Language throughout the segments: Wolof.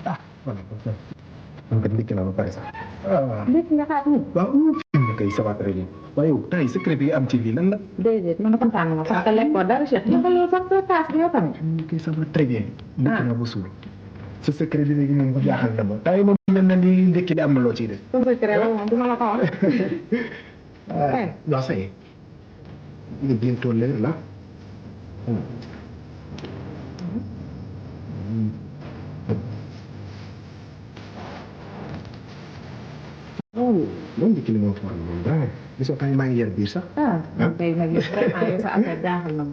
ah voilà man kat ndekki naa ba pare sax. ndekki nga xaar nii. waaw nga kay ça va très bien waaye yow temps yi secret bi nga am ci lii lan la. déedéet man kontaan na ma parce que lekkoo dara Cheikh. naka loolu sax sa taas bi yow tamit. kay ça va très bien. ndekki naa ba suur sa secret bi léegi moom jaaxal na ma temps yi moom mel na ni ndekki di am na loo ciy def. sa secret la moom duma la ko wax. waaw ça y est il est bientôt l'heure là. loolu ndekki li ma faral moom dara gisoo temps yi maa ngi yar biir sax. tey nag yow vraiment yow sa affaire jaaxal na ma.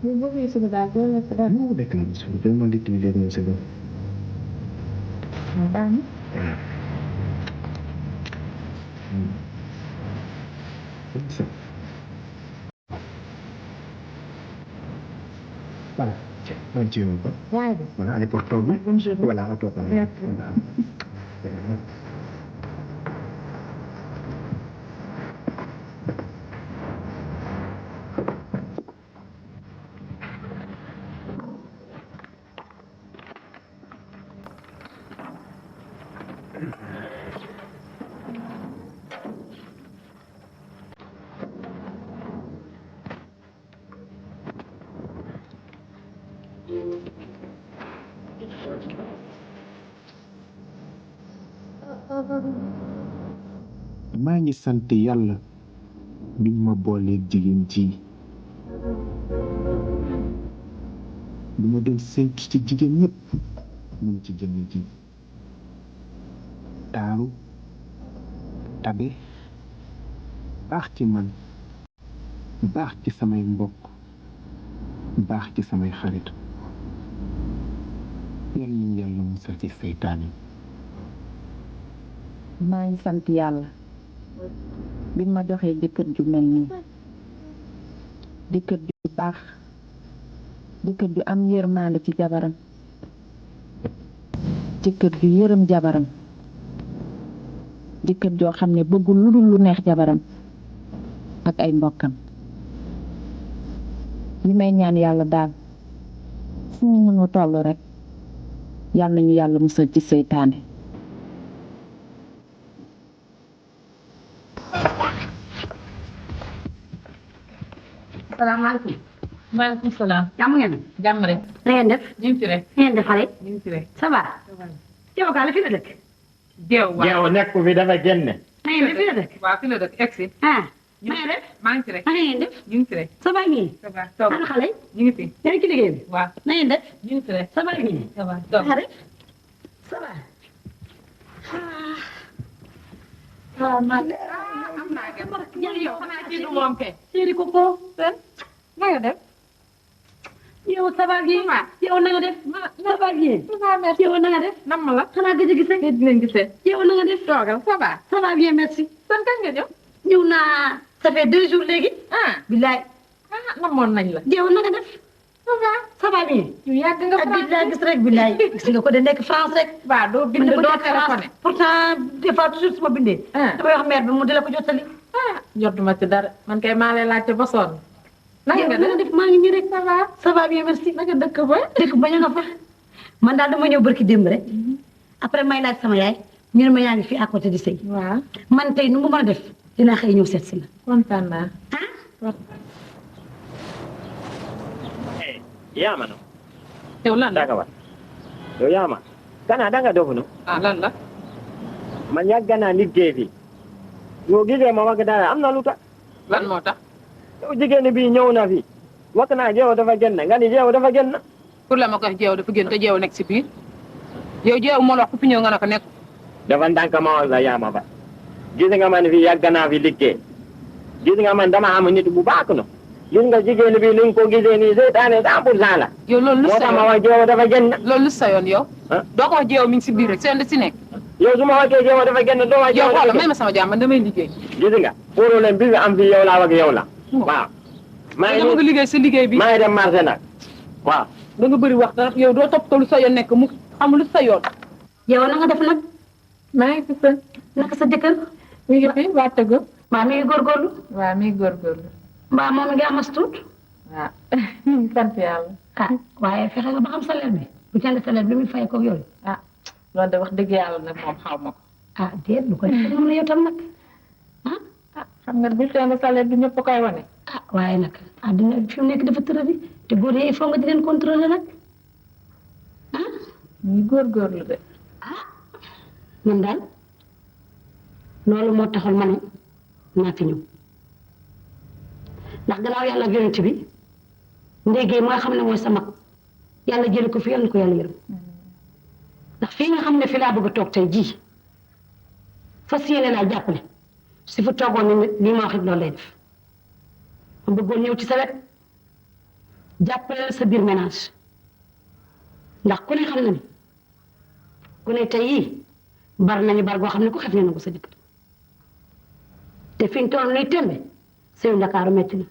yow boo koy suba daal doo lekk dara. non lekk nañu suñu benn man ndekki li léegi ñu sëgg. baax na. Voilà, non ci yoon ko. Voilà, allez pour toi. Bonjour. Voilà, à toi. Merci. Voilà. maa ngi sant yàlla bi ma booleeg jigéen ji bi ma doon séntu ci jigéen ñëpp ñu ngi ci jëmm ji taaru tabe baax ci man baax ci samay mbokk baax ci samay xarit yal nañu yàlla musal ci seytaane. maa ngi sant yàlla bi ma joxee jëkkër ju mel nii jëkkër ju baax jëkkër ju am yërmande ci jabaram jëkkër ju yërëm jabaram jëkkër joo xam ne bëggul lu dul lu neex jabaram ak ay mbokkam li may ñaan yàlla daal fu ñu mënu toll rek yàlla nañu yàlla musal ci seytaane. salaamaaleykum. maaleykum salaam. jàmm ngeen. jàmm rek. na ngeen def. ñu ngi fi rek. na ngeen def xale. ñu ngi fi rek. ça va. Jeew kaa la fi la dëkk. Jeew waaw Jeew nekk fi dafa génne. na ngeen def fi la dëkk. waaw fi la dëkk egg si. ah na ngeen def. maa ngi fi rek. na ngeen def. ñu ngi fi rek. ça va ngeen. ça va toog ana xale. ñu ngi fi. yaa ngi ci liggéey bi. waaw na ngeen def. ñu ngi fi rek. ça va ngeen. ça va toog ah rek. ça va. ah man de. am naa gën. yow xanaa ci du moom kay. chéri Coco. na nga def. yow ça va ngeen. yow na nga def. ça va ngeen. yow na nga def. nam la. xanaa gëj a gisee. dinañ gisee. yow na nga def. toogal ça va. ça va bien merci. san kañ nga ñëw. ñëw naa ça fait 2 jours léegi. bilaay. namoon nañ la. yow na nga def. ça va bien. yow yàgg nga ak bilaay gis rek bilaay. gis nga ko de nekk France rek. waaw doo bind doo téléphoné. pourtant des fois toujours su ma bindee. damay wax mère bi mu di la ko jottali. jotuma ci dara man kay maa lay laajte ba sonn. naka nga def maa ngi nii rek. ça va ça va bien merci. naka dëkk ba. dëkk ba ñu nga fa. man daal dama ñëw barki démb rek. après may laaj sama yaay. ñu ne ma yaa ngi fii à côté di sëy. waaw man tey nu mu mën a def. dinaa xëy ñëw seet si la. kontaan naa. Yaama no. yow lan la Daga wat. Yow yaama. Kana danga dofu no. lan la. Man yàgg naa liggéey bi. Yoo gisee ma wax dara am na lu tax. lan moo tax. yow jigéen bi ñëw na fi. wax naa jeew dafa génn nga ni jeew dafa génn. pour la ma koy jeew dafa génn te jeew nekk si biir. yow jeew moo la wax ku fi ñëw nga ne ko nekk. dafa ndànk ma wax la yaama ba. gis nga man fi yàgg naa fi liggéey. gis nga man dama am nit bu baax no. gis nga jigéen bi ni nga ko gisee nii seytaane 100% la. yow loolu lu moo sa tax ma yoon wax jeew dafa génn. loolu lu sa yoon yow. doo ko wax jeew mi ngi si biir rek seen da si nekk. yow su ma waxee jeew dafa génn doo wax jeew yow dafa xoolal génn. may ma sama jàmm man damay liggéey. gis nga problème bi am fi yow laa wax yow la. waaw. maa dama bëgg liggéey sa liggéey bi. maa ngi dem marché nag. waaw. da nga bëri wax dara yow doo toppatoo lu sa yoon nekk mu xamul lu sa yoon. yow na nga def nag. maa ngi fi sa. naka sa jëkkër. mi ngi fi waa tëgg. maa mi ngi góorgóorlu. waaw mi ngi góorgóorlu. mbaa moom mi ngi amas tuut. waaw sant yàlla. ah waaye fexe nga ba xam salaire bi. bu ca salaire bi muy fay ko yooyu. ah loolu de wax dëgg yàlla nag moom xaw ma ko. ah déet bu ko defee moom la yow tam nag ah xam nga bulletin de salaire du ñëpp koy wane. ah waaye nag àddina fi mu nekk dafa tëradi te góor yi il faut nga di leen contrôler nag ñuy góorgóorlu de. man daal loolu moo taxal ma ne naa fi ñëw ndax gannaaw yàlla ak yonent bi ndéggee mooy xam ne mooy sa mag yàlla jëli ko fi yàlla ko yàlla yërëm ndax fii nga xam ne fi laa bëgg a toog tey jii fas yéene naa jàppale si fu toogoon ni lii ma wax it loolu lay def ma bëggoon ñëw ci sa wet jàppale la sa biir ménage ndax ku ne xam na ni ku ne tey yii bar nañu bar goo xam ne ku xef ne na ko sa jëkkër te fi ñu toll nii tembe sëyu Ndakaaru metti na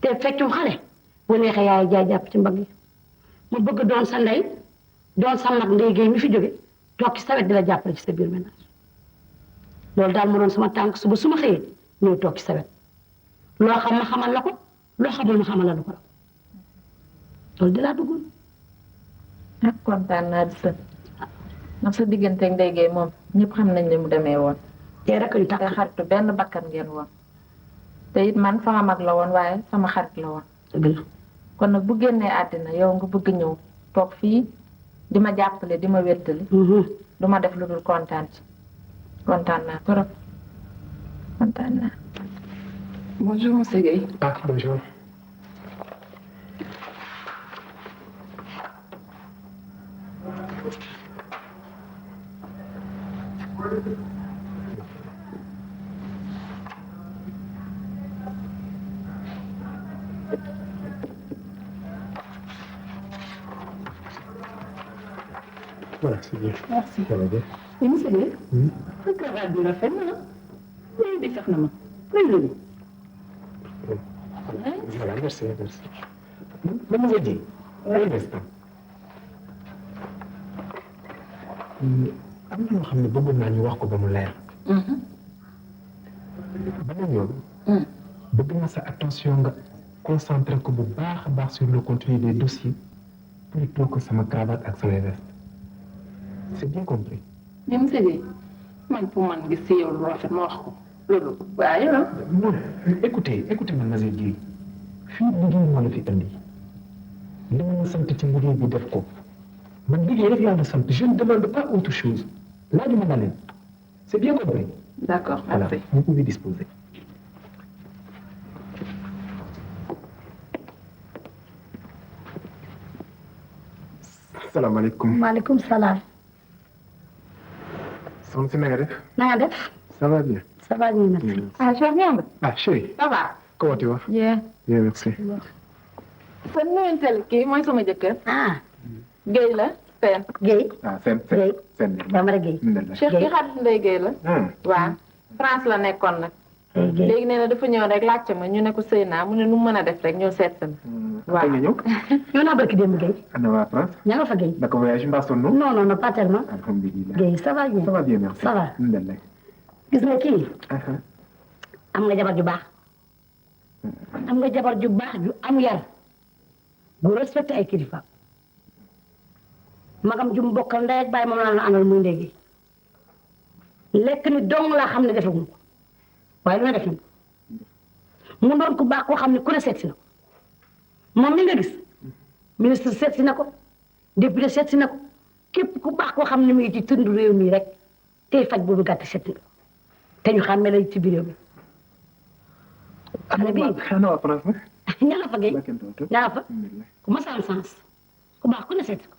te feccum xale bu neexee yaay jaay jàpp ci mbagg yi mu bëgg doon sa ndey doon sa mag Ndeye Gueye mi fi jóge toog ci sa wet di la jàppale ci sa biir ménage loolu daal mu doon sama tànk suba su ma xëyee ñëw toog ci sa wet loo xam ma xamal la ko loo xamul ma xamal la lu ko la loolu di laa bëggoon ah kontaan naa di sën ndax sa digganteeg Ndeye Gueye moom ñëpp xam nañ ne mu demee woon. tey rek ñu te takk xaritu benn bakkan ngeen woon te it man sama mag la woon waaye sama xarit la woon. dëgg la kon nag bu génnee àddina yow nga bëgg ñëw toog fii di ma jàppale di ma wéttali. du ma def lu dul kontaan ci kontaan naa trop kontaan naa. bonjour monsieur Guèye. Ah, bonjour. Voilà, c'est bien. merci Ça va bien. mais monsieur Guèye sa cravate bi rafet na léegi di sax na ma luy loolu Voilà, merci, merci. Mademoiselle Dieng, un instant. Am na loo xam ne bëggoon naa ñu wax ko ba mu leer. Beneen yoon. bëgg naa sa attention nga concentré ko bu baax a baax sur le contenu des dossiers plutôt que sama cravate ak samay veste. C'est bien compris. mais monsieur Guèye man pour man gis si yow lu rafet ma wax ko loolu waaye yow Non, écoutez, mademoiselle Dieng. Fii liggéey moo la fi indi. Li ma la sant ci liggéey bi def ko. Man liggéey rek laa la sant. Je ne demande pas autre chose. Laajuma la leen. C'est bien compris. d'accord Voilà, merci vous pouvez disposer. Salaamaaleykum. maaleykum salaam Soxna si na nga def. na nga def Ça va bien. ça va ñu merci ah chef ñëw nga. Ah, chérie, ça va. comment tu vas? bien. Bien, merci. sa nuyanteel kii mooy sama jëkkër. ah Guèye la seen. Guèye Ah, Guèye sen. Bambara Guèye Cheikh ki xarit Ndeye Gueye la. waaw France la nekkoon nag. Guèye léegi nee na dafa ñëw rek laajte ma ñu ne ko sëy naa mu ne nu mu mën a def rek ñëw seet si ma. Waaw. Nga ñëw. yow naa barki démb Guèye Ana waa France. ña nga fa Guèye Naka voyage mbaa sonn? non non non pas tellement Alhamdulillah. Guèye ça va bien Ça va bien, merci. Ça va. Alhamdulillah. gis nga kii Aha. am nga jabar ju baax am nga jabar ju baax ju am yar bu respecté ay kilifa magam ju mu bokkal ndey ak baay moom laa la àndal muy ndéegi lekk ni dong laa xam ne defaguñ ko waaye lu ne def nañ ko mu doon ku baax koo xam ne ku ne seet si na ko moom mi nga gis ministre seet si na ko député seet si na ko képp ku baax koo xam ne mu ngi ci tund réew mi rek tey faj boobu gàtt seet na ko te ñu xàmmee la ci biir réew mi xale bi Ana waa France nag. ña nga fa Guèye Bakkentoto. ña nga fa Alhamdulillah. ku ma am sens ku baax ku ne seet si ko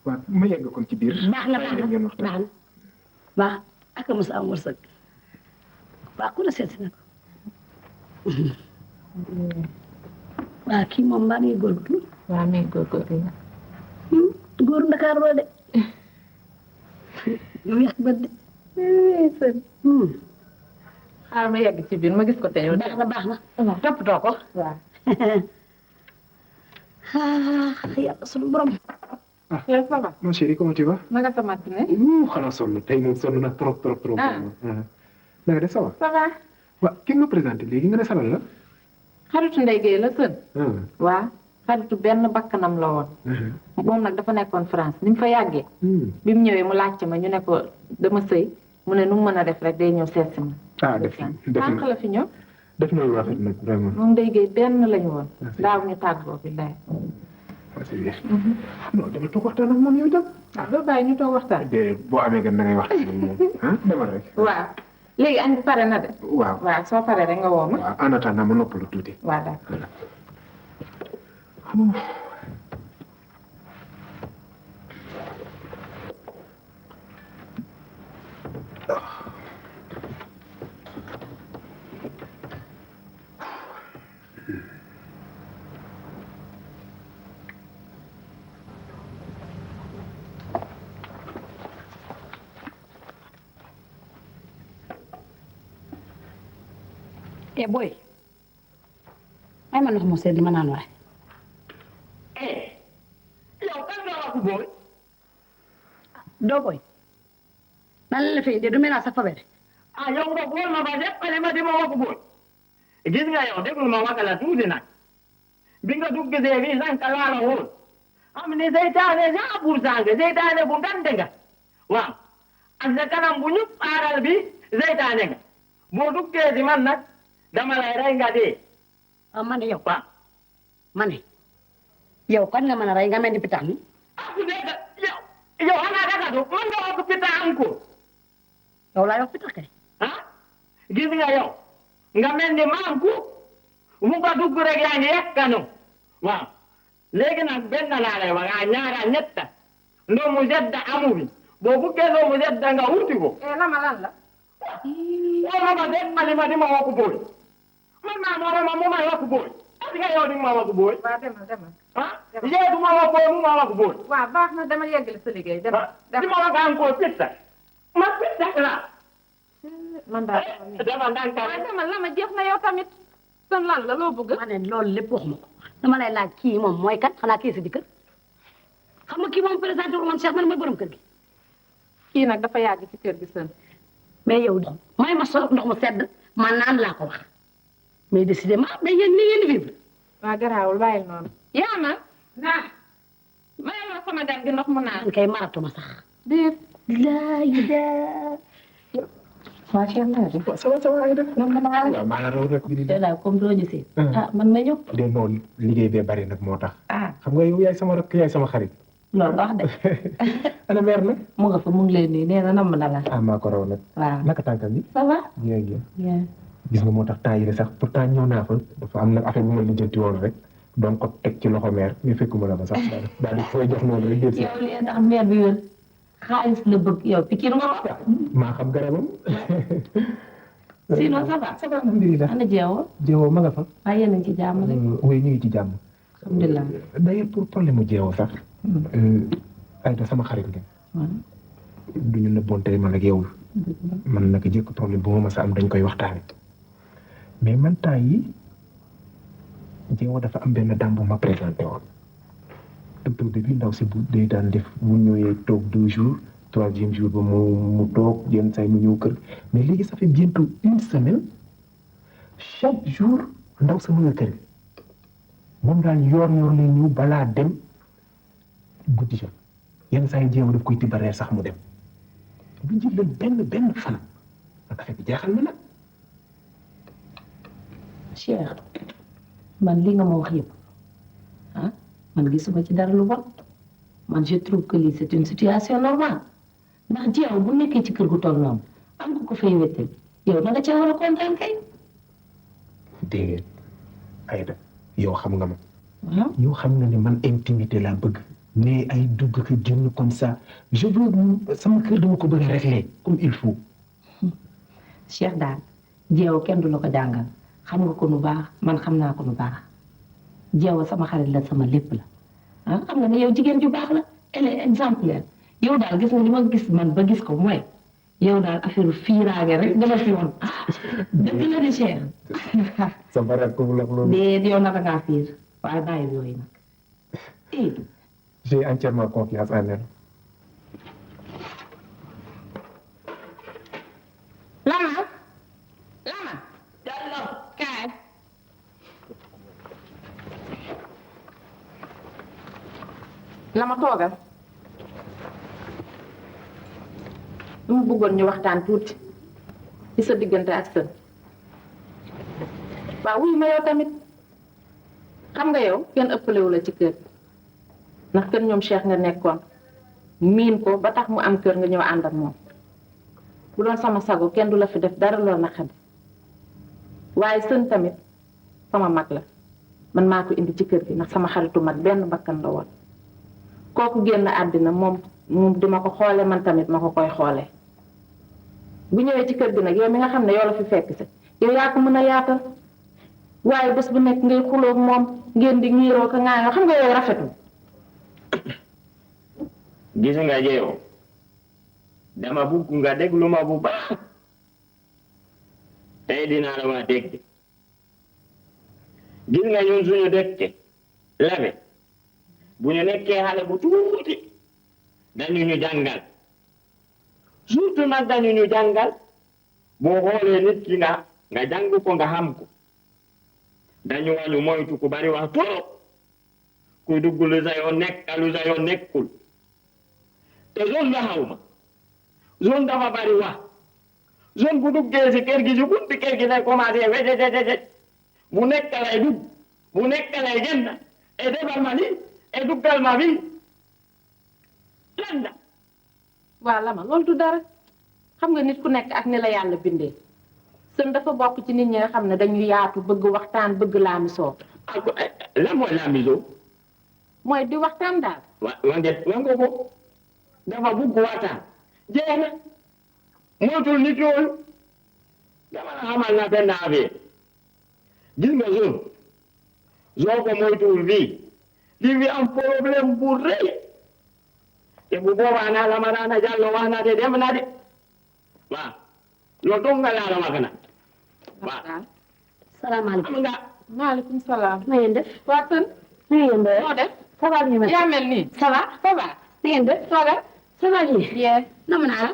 Waaw, ma yegg kon ci biir. baax na baax na Ngeen waxtaan. baax na baax ak mos am wërsëg baax ku ne seet si na ko waaw kii moom mbaa ngi góorgóorlu waaw mi ngi góorgóorlu na. góor Ndakaar ba de yow yàq ba de xaaral ma yegg ci biir ma gis ko te yow. baax na toppatoo ko waaw. yàlla sunu borom yow ça va. Mon chéri, comment tu vas? naka sa matinée. Xanaa sonn tey moom sonn na trop. Ah. Na nga def ça va? ça va. Waaw, ki nga présenté léegi nga ne salal la. xaritu Ndeye Gueye la sën. waaw xaritu benn bakkanam la woon moom nag dafa nekkoon France ni mu fa yàggee bi mu ñëwee mu laajte ma ñu ne ko dama sëy mu ne nu mu mën a def rek day ñëw seet si ma sànq la fi ñëw def na lu rafet nag vraiment. moom day géey benn lañu woon daaw ñu tàggoo bi lay c'est bien. non dama toog waxtaan ak moom yow itam. doo bàyyi ñu toog waxtaan boo amee gan da ngay wax ak moom demal rek. waaw léegi añ bi pare na de waaw waaw soo paree rek nga woo ma waaw en attendant ma noppalu tuuti. waaw d'accord boy ay ma ndox mu sedd ma naan waay yow kan nga wax booy doo boy nan la fi indi du mel sa fabere yow nga bool ma ba deppale ma di ma wax booy gis nga yow déglu ma wax la tuuti nag bi nga duggisee fii sànq laa la woon xam ne seytaane 100% seytaane bu ngande nga waaw ak sa kanam bu ñëpp aaral bi seytaane nga boo duggee si man nag dama lay rey nga dee man yow quoi man yow kan nga mën a rey nga mel ni pitax mi ku nekk yow xanaa daka du man nga wax pitax encore yow laa wax pitax kay gis nga yow nga mel ni maam ku mu ko dugg rek yaa ngi yekkanu waaw léegi nag benn laa lay wax ñaara ñetta ndoo mu sedda amu bi boo buggee ndoo mu sedda nga wuti ko lama lan la wala ma de ma di ma wax booy man maa moo ma mu may wax booy est-ce que yow di ma wax booy waaw demal yow du ma wax booy mu ma wax booy waaw baax na dama yeggale sa liggéey demal di ma wax encore pitta ma pitta la man daal dama ndànk waaw demal lama jeex na yow tamit son lan la loo bëgg ma ne loolu lépp wax ma ko dama lay laaj kii moom mooy kan xanaa kii si di kër xam nga kii moom présenté woon Cheikh man mooy borom kër gi kii nag dafa yàgg ci kër gi sën mais yow may ma so ndox mu sedd ma naan laa ko wax mais décidément mais yéen ni ngeen di vivre waaw garaawul bàyyil noonu yaa ma naa may ma sama gan gi ndox mu naan man kay maratuma sax déet laay da waa Cheikh naa di ça va ay def. man ma naa waaw maa la raw rek. la comme doo ñu si man ma ñëw de non liggéey bee bari nag moo tax. ah xam nga yow yaay sama rakk yaay sama xarit. loolu nga wax de ana mère nag. mu nga fa mu ngi lay nuyu nee na namm na la maa ko raw nag. waaw naka tànkam bi. ça va bien. bien gis nga moo tax temps yi sax pourtant ñëw naa fa dafa am nag affaire bu ma lijjanti woon rek doon ko teg ci loxo mère mais fekkuma la fa sax daal di koy jox noonu rek. yow li tax mère bi wér xaalis la bëgg yow pikir nga ko maa xam garabam. sinon ça va alhamdulilah. ana jeewoo jeewoo ma nga fa. waaye yéen a ngi ci jàmm rek oui ñu ngi ci jàmm. alhamdulilah d'ailleurs pour problème mu jeewoo sax. Aïda sama xarit nga. du ñu nëbboonte man ak yow. man naka jëkk problème bu ma mës a am dañ koy waxtaane mais man temps yi jeewoo dafa am benn dame bu ma présenté woon. au début ndaw si bu day daan def bu ñëwee toog 2 jours 3e jour ba mu toog yenn saa yi mu ñëw kër mais léegi ça fait bientôt 1 semaine chaque jour ndaw sa mu nga kër moom daal yor lay ñëw balaa dem guddi jot yenn saa yi jeewoo daf koy tibb reer sax mu dem bu jël benn fan ak affaire bi jaaxal na nag. Cheikh man li nga ma wax yëpp man gisuma ci dara lu bon man je trouve que lii c'est une situation normale ndax jeew bu nekkee ci kër gu toll noonu am nga ko fay wéttal yow da nga cee war a kontaan kay. déedéet Aïda yow xam nga ma. yow xam nga ne man intimité laa bëgg. mais ay dugg ko génn comme ça je veux sama kër dama ko bëgg a régler comme il faut. Cheikh daal jeew kenn du la ko jàngal xam nga ko nu baax man xam naa ko nu baax jeew sama xarit la sama lépp la xam nga ne yow jigéen ju baax la elle est exemplaire yow daal gis nga li ma gis man ba gis ko mooy yow daal affaire fiiraange rek dama fi woon dëgg la di Cheikh. sama rakk bu la loolu. déedéet yow naka ngaa fiir waaye bàyyi yooyu nag. J'ai entièrement confiance en elle. Lama Diallo kaay la ma toogal mu bëggoon ñu waxtaan tuuti ci sa diggante ak sën waaw wuy ma yow tamit xam nga yow kenn ëppalewu la ci kër ndax kër ñoom Cheikh nga nekkoon miin ko ba tax mu am kër nga ñëw ànd ak moom bu doon sama sago kenn du la fi def dara lool na xam waaye sën tamit sama mag la man maa ko indi ci kër gi ndax sama xaritu mag benn bakkan la woon kooku génn àddina moom dima ko xoole man tamit ma ko koy xoolee bu ñëwee ci kër gi nag yow mi nga xam ne yow la fi fekk si yow yaa ko mën a yaatal waaye bés bu nekk ngay xulóog moom ngeen di ñiiroo ko ŋaayoo xam nga yow rafetul gis nga jeew dama bugg nga déglu ma bu baax tey dinaa la wax dégg gis nga ñun suñu dëkk labe bu ñu nekkee xale bu tuuti dañu ñu jàngal surtout nag dañu ñu jàngal boo xoolee nit ki nga jàng ko nga xam ko dañu wañu moytu ku bari wax trop ku dugg lu sa yoon nekk lu sa yoon nekkul te zone nga xaw ma zone dafa bari wax zone bu duggee si kër gi si bunti kër gi lay commencé wéjéjéjéjé bu nekk lay dugg bu nekk lay génn et defal ma lii et duggal ma fii lan la waaw Lama loolu du dara xam nga nit ku nekk ak ni la yàlla bindee sën dafa bokk ci nit ñi nga xam ne dañuy yaatu bëgg waxtaan bëgg laamisoo lan mooy laamisoo mooy di waxtaan daal nga ko dafa bugg waxtaan jeex na moytul nit yooyu dama la xamal na benn affaire gis nga soo ko moytuwul fii di fi am problème bu rëy te bu boobaa naa la ma daana jàllo wax na te dem na de waaw loolu dong nga laa la wax na waaw salaamaaleykum. xam nga maaleykum salaam na ngeen def. waa sën na ngeen def. noo def ça va ñu mel. yaa mel nii ça va. ça va na ngeen def. toogal ça va ñu. yee nam naa la.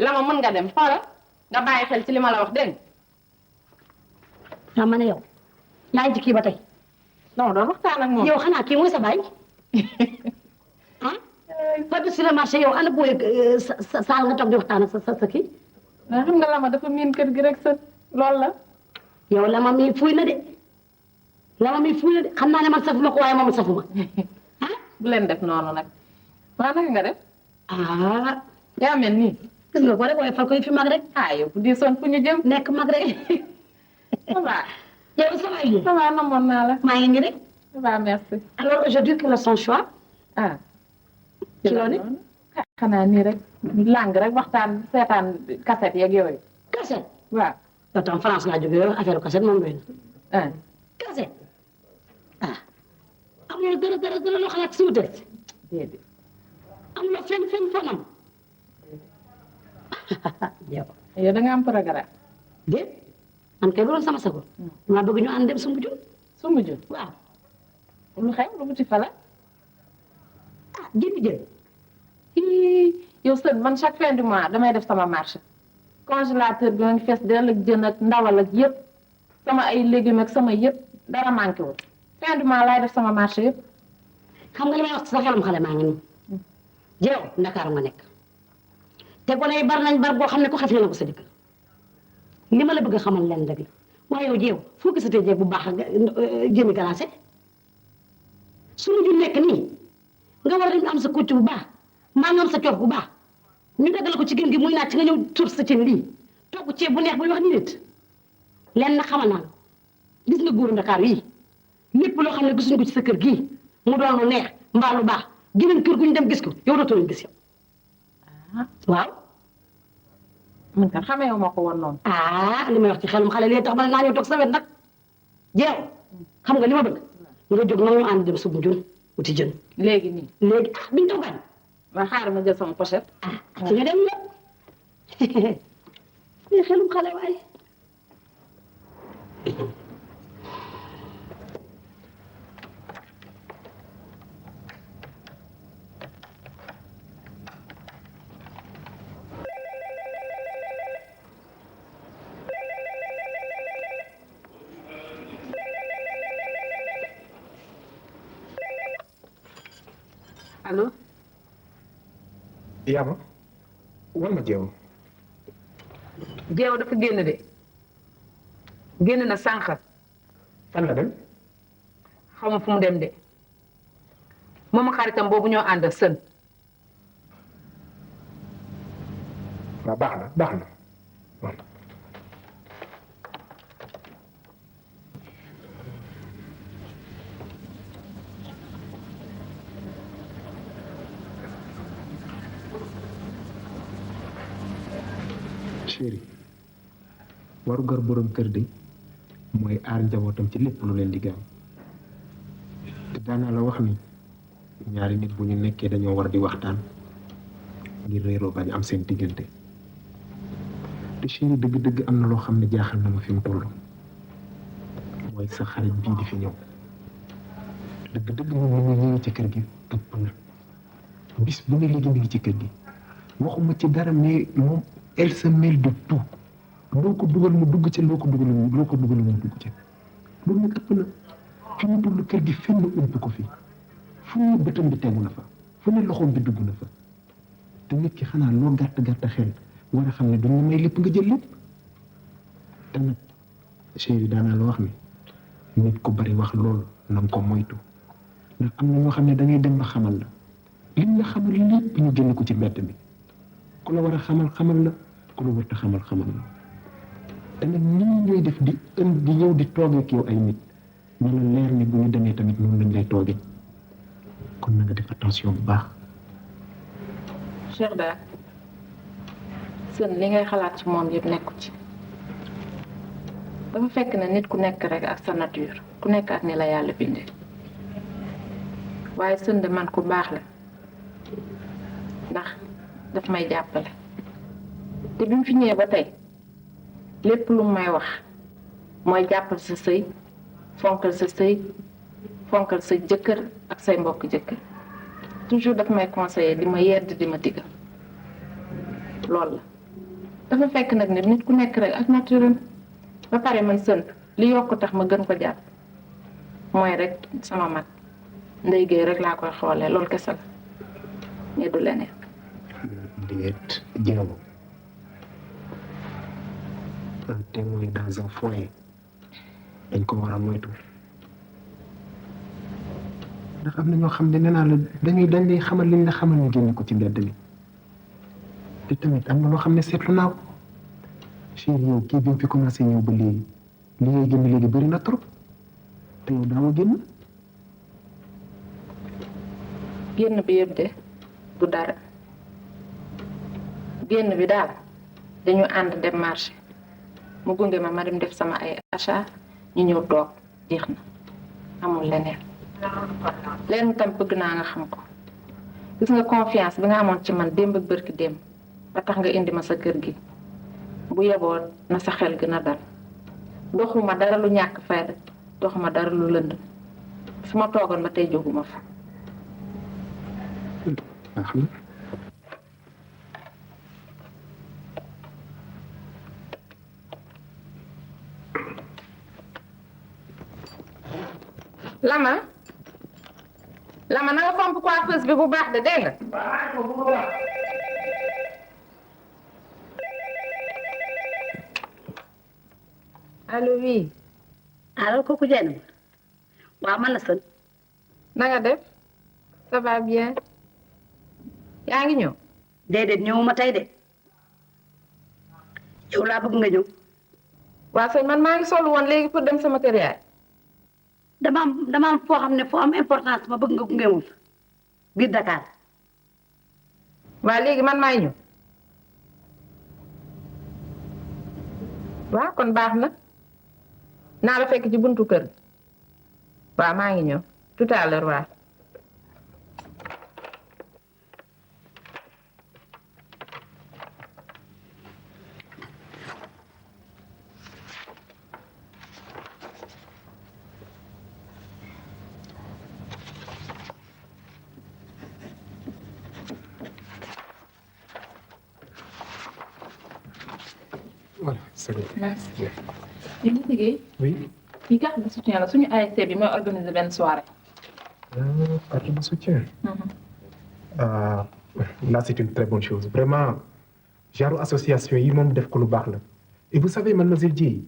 Lama mën nga dem xoola nga bàyyi xel ci li ma la wax dégg waaw ma ne yow. yaa ngi ci kii ba tey. non doon waxtaan ak moom yow xanaa kii mooy sa baay. ah. Fatou si le marché yow ana booy saal nga toog di waxtaan ak sa kii. mais xam nga Lama dafa miin kër gi rek sën loolu la yow Lama mi fuy na de. Lama mi fuy na de xam naa ne man safuma ko waaye moom safuma. ah. bu leen def noonu nag waa naka nga def ah. yaa mel nii gis nga ko rek waaye fal ko fi mag rek. ah yow bu diisoon fu ñu jëm nekk mag rek. ça va yow ça va yi. ça va namoon naa la maa ngi nii rek. ça va merci alors aujourd'hui quel est son choix. ah ci loolu. xanaa nii rek lang rek waxtaan seetaan cassette yeeg yooyu cassette. waaw yow tam France laa jógee yow affaire cassette moom doy na. ah cassette. ah. amuloo dara loo xalaat si wuute. déedéet amuloo fenn fanam. yow. yow da nga am programme déet man kay loolu sama sago. maa bëgg ñu ànd dem Soumbédioune. su mu jëm waaw. lu xew lu mu ci fala ah jënd. yow sën man chaque fin du mois damay def sama marché congélateur bi ma ngi fees dell ak jën ak ndawal ak yëpp sama ay légumes ak sama yëpp dara manqué wul fin du mois laay def sama marché yëpp xam nga li may wax sa xelum xale maa ngi nii. jeew Ndakaaru nga nekk. te gone yi bar nañ bar boo xam ne ko xef na ko sa dëkk. li ma la bëgg a xamal leen rek la waaye yow jeew foo gisatee jeeg bu baax ak jëmi glacé suñu ju nekk nii nga war a dem am sa kucc bu baax mbaa nga am sa coof bu baax ñu daggal ko ci gën gi muy naaj ci nga ñëw tuur sa cin lii togg ceeb bu neex buy wax ni nit leen na xamal naa gis nga góoru Ndakaar yii lépp loo xam ne gisuñu ko ci sa kër gii mu doon lu neex mbaa lu baax geneen kër gu ñu dem gis ko yow dootoo leen gis yow waaw. man kat xamee wu ma ko woon noonu ah li may wax ci xelum xale lee tax ma ne naa ñëw toog sa wet nag jeew xam nga li ma bëgg nga jóg nag ñu ànd dem Soumbédioune wuti jën léegi nii léegi ah biñ toogaan ma xaaral ma jël sama pochette ah ci nga dem la li xelum xale waaye allo. yaa ma wan ma jeew. jeew dafa génn de génn na sànq. fan la dem. xaw ma fu mu dem de moom xaritam boobu ñoo ànd sën. waaw baax na baax na. chéri warugar borom kër de mooy aar njabootam ci lépp lu leen di gaaw te daanaa la wax ni ñaari nit bu ñu nekkee dañoo war di waxtaan ngir réeroo bañ am seen diggante te chéri dëgg-dëgg am na loo xam ne jaaxal na ma fi mu toll mooy sa xarit bii di fi ñëw dëgg-dëgg moom mu ngi ñëwee ci kër gi ëpp na bis bu ne léegi mi ngi ci kër gi waxuma ci dara mais moom elle se mêle de tout loo ko dugal mu dugg ca loo ko dugal mu dugg ca loolu nag ëpp na fi mu toll kër gi fenn ëmp ko fi fu ne bëtam bi tegu na fa fu ne loxoom bi dugg na fa te nit ki xanaa loo gàtt gàtt xel war a xam ne duñ la may lépp nga jël lépp te nag chéri daanaa la wax ni nit ku bari wax loolu na nga ko moytu ndax am na ñoo xam ne da ngay dem ba xamal la liñ la xamal lépp ñu génn ko ci mbedd mi ku la war a xamal xamal la ku la warta xamal xamal la te nag nii ñooy def di ñëw di toogee ak yow ay nit ñu la leer ni bu ñu demee tamit noonu lañ lay toogee kon na nga def attention bu baax. Cheikh daal sën li ngay xalaat ci moom yëpp nekku ci dafa fekk ne nit ku nekk rek ak sa nature ku nekk ak ni la yàlla bindee waaye sën de man ku baax la ndax daf may jàppale te bi mu fi ñëwee ba tey lépp lu may wax mooy jàppal sa sëy fonkal sa sëy fonkal sa jëkkër ak say mbokk jëkkër toujours daf may conseiller di ma yedd di ma digal loolu la dafa fekk nag ne nit ku nekk rek ak naturel ba pare man sën li yokk tax ma gën ko jàpp mooy rek sama mag Ndeye Gueye rek laa koy xoolee loolu kese la mais du leneen. déet jéem un témoin dans un foyer dañ ko war a moytu ndax am na ñoo xam ne nee naa la dañ lay xamal liñ la xamal ñu génne ko ci mbedd mi te tamit am na loo xam ne seetlu naa ko chéri yow kii bi mu fi commencé ñëw ba léegi li ngay génn léegi bëri na trop te yow daawa génn. génn bi yëpp de du dara génn bi daal dañu ànd dem marché mu gunge ma dem def sama ay achat ñu ñëw toog jeex na amul leneen leen tam bëgg naa nga xam ko gis nga confiance bi nga amoon ci man démb ak bërki démb ba tax nga indi ma sa kër gi bu yeboo na sa xel gën a dal doxuma dara lu ñàkk fayda doxuma dara lu lënd fi ma toogoon ba tey jóguma fa baax na. Lama na nga fomp coiffeuse bi bu baax de dégg nga. allo oui. allo kooku Dieng waaw man la sën. na nga def ça va bien. yaa ngi ñëw. déedéet ñëwuma tey de yow laa bëgg nga ñëw. waa sëñ man maa ngi solu woon léegi pour dem sama kër yaay. dama am foo xam ne foo am importance ma bëgg nga gunge moom biir Dakar. waa léegi man maay ñëw. waaw kon baax na naa la fekk ci buntu kër. waaw maa ngi ñëw tout à l'heure waaw. Voilà, c'est bon. merci. li nga liggéey. Oui. kii carte de soutien la suñu ASC bi mooy organiser benn soirée. Carte de soutien. Là, c'est une très bonne chose. Vraiment, genre association, yi moom def ko lu baax la. Et vous savez, mademoiselle Dieye,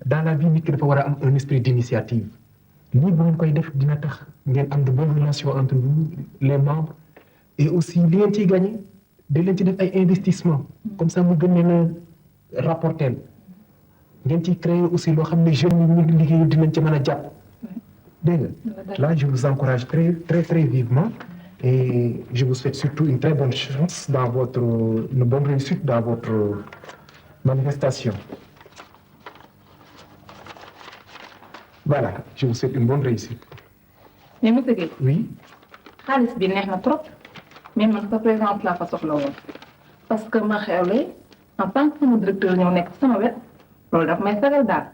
dans la vie, nit ki dafa war a am un esprit d'initiative. Lii bu ngeen koy def dina tax ngeen am de bonnes relations entre vous, les membres, et aussi li ngeen ciy gagné, da leen ci def ay investissement. Comme ça, mu gën leen a rapporter. Ngeen ciy créer aussi loo xam ne jeunes yi ñu ngi liggéey dinañ ci mën a jàpp. Dégg nga. Là, je vous encourage très, très, très vivement. Et je vous souhaite surtout une très bonne chance une bonne réussite dans votre manifestation. Voilà, je vous souhaite une bonne réussite. mais monsieur Guèye Oui, xaalis bi neex na trop mais man sa présence laa fa soxla woon parce que ma xewle en tant que sama directeur ñëw nekk sama wet loolu daf may sagal daal.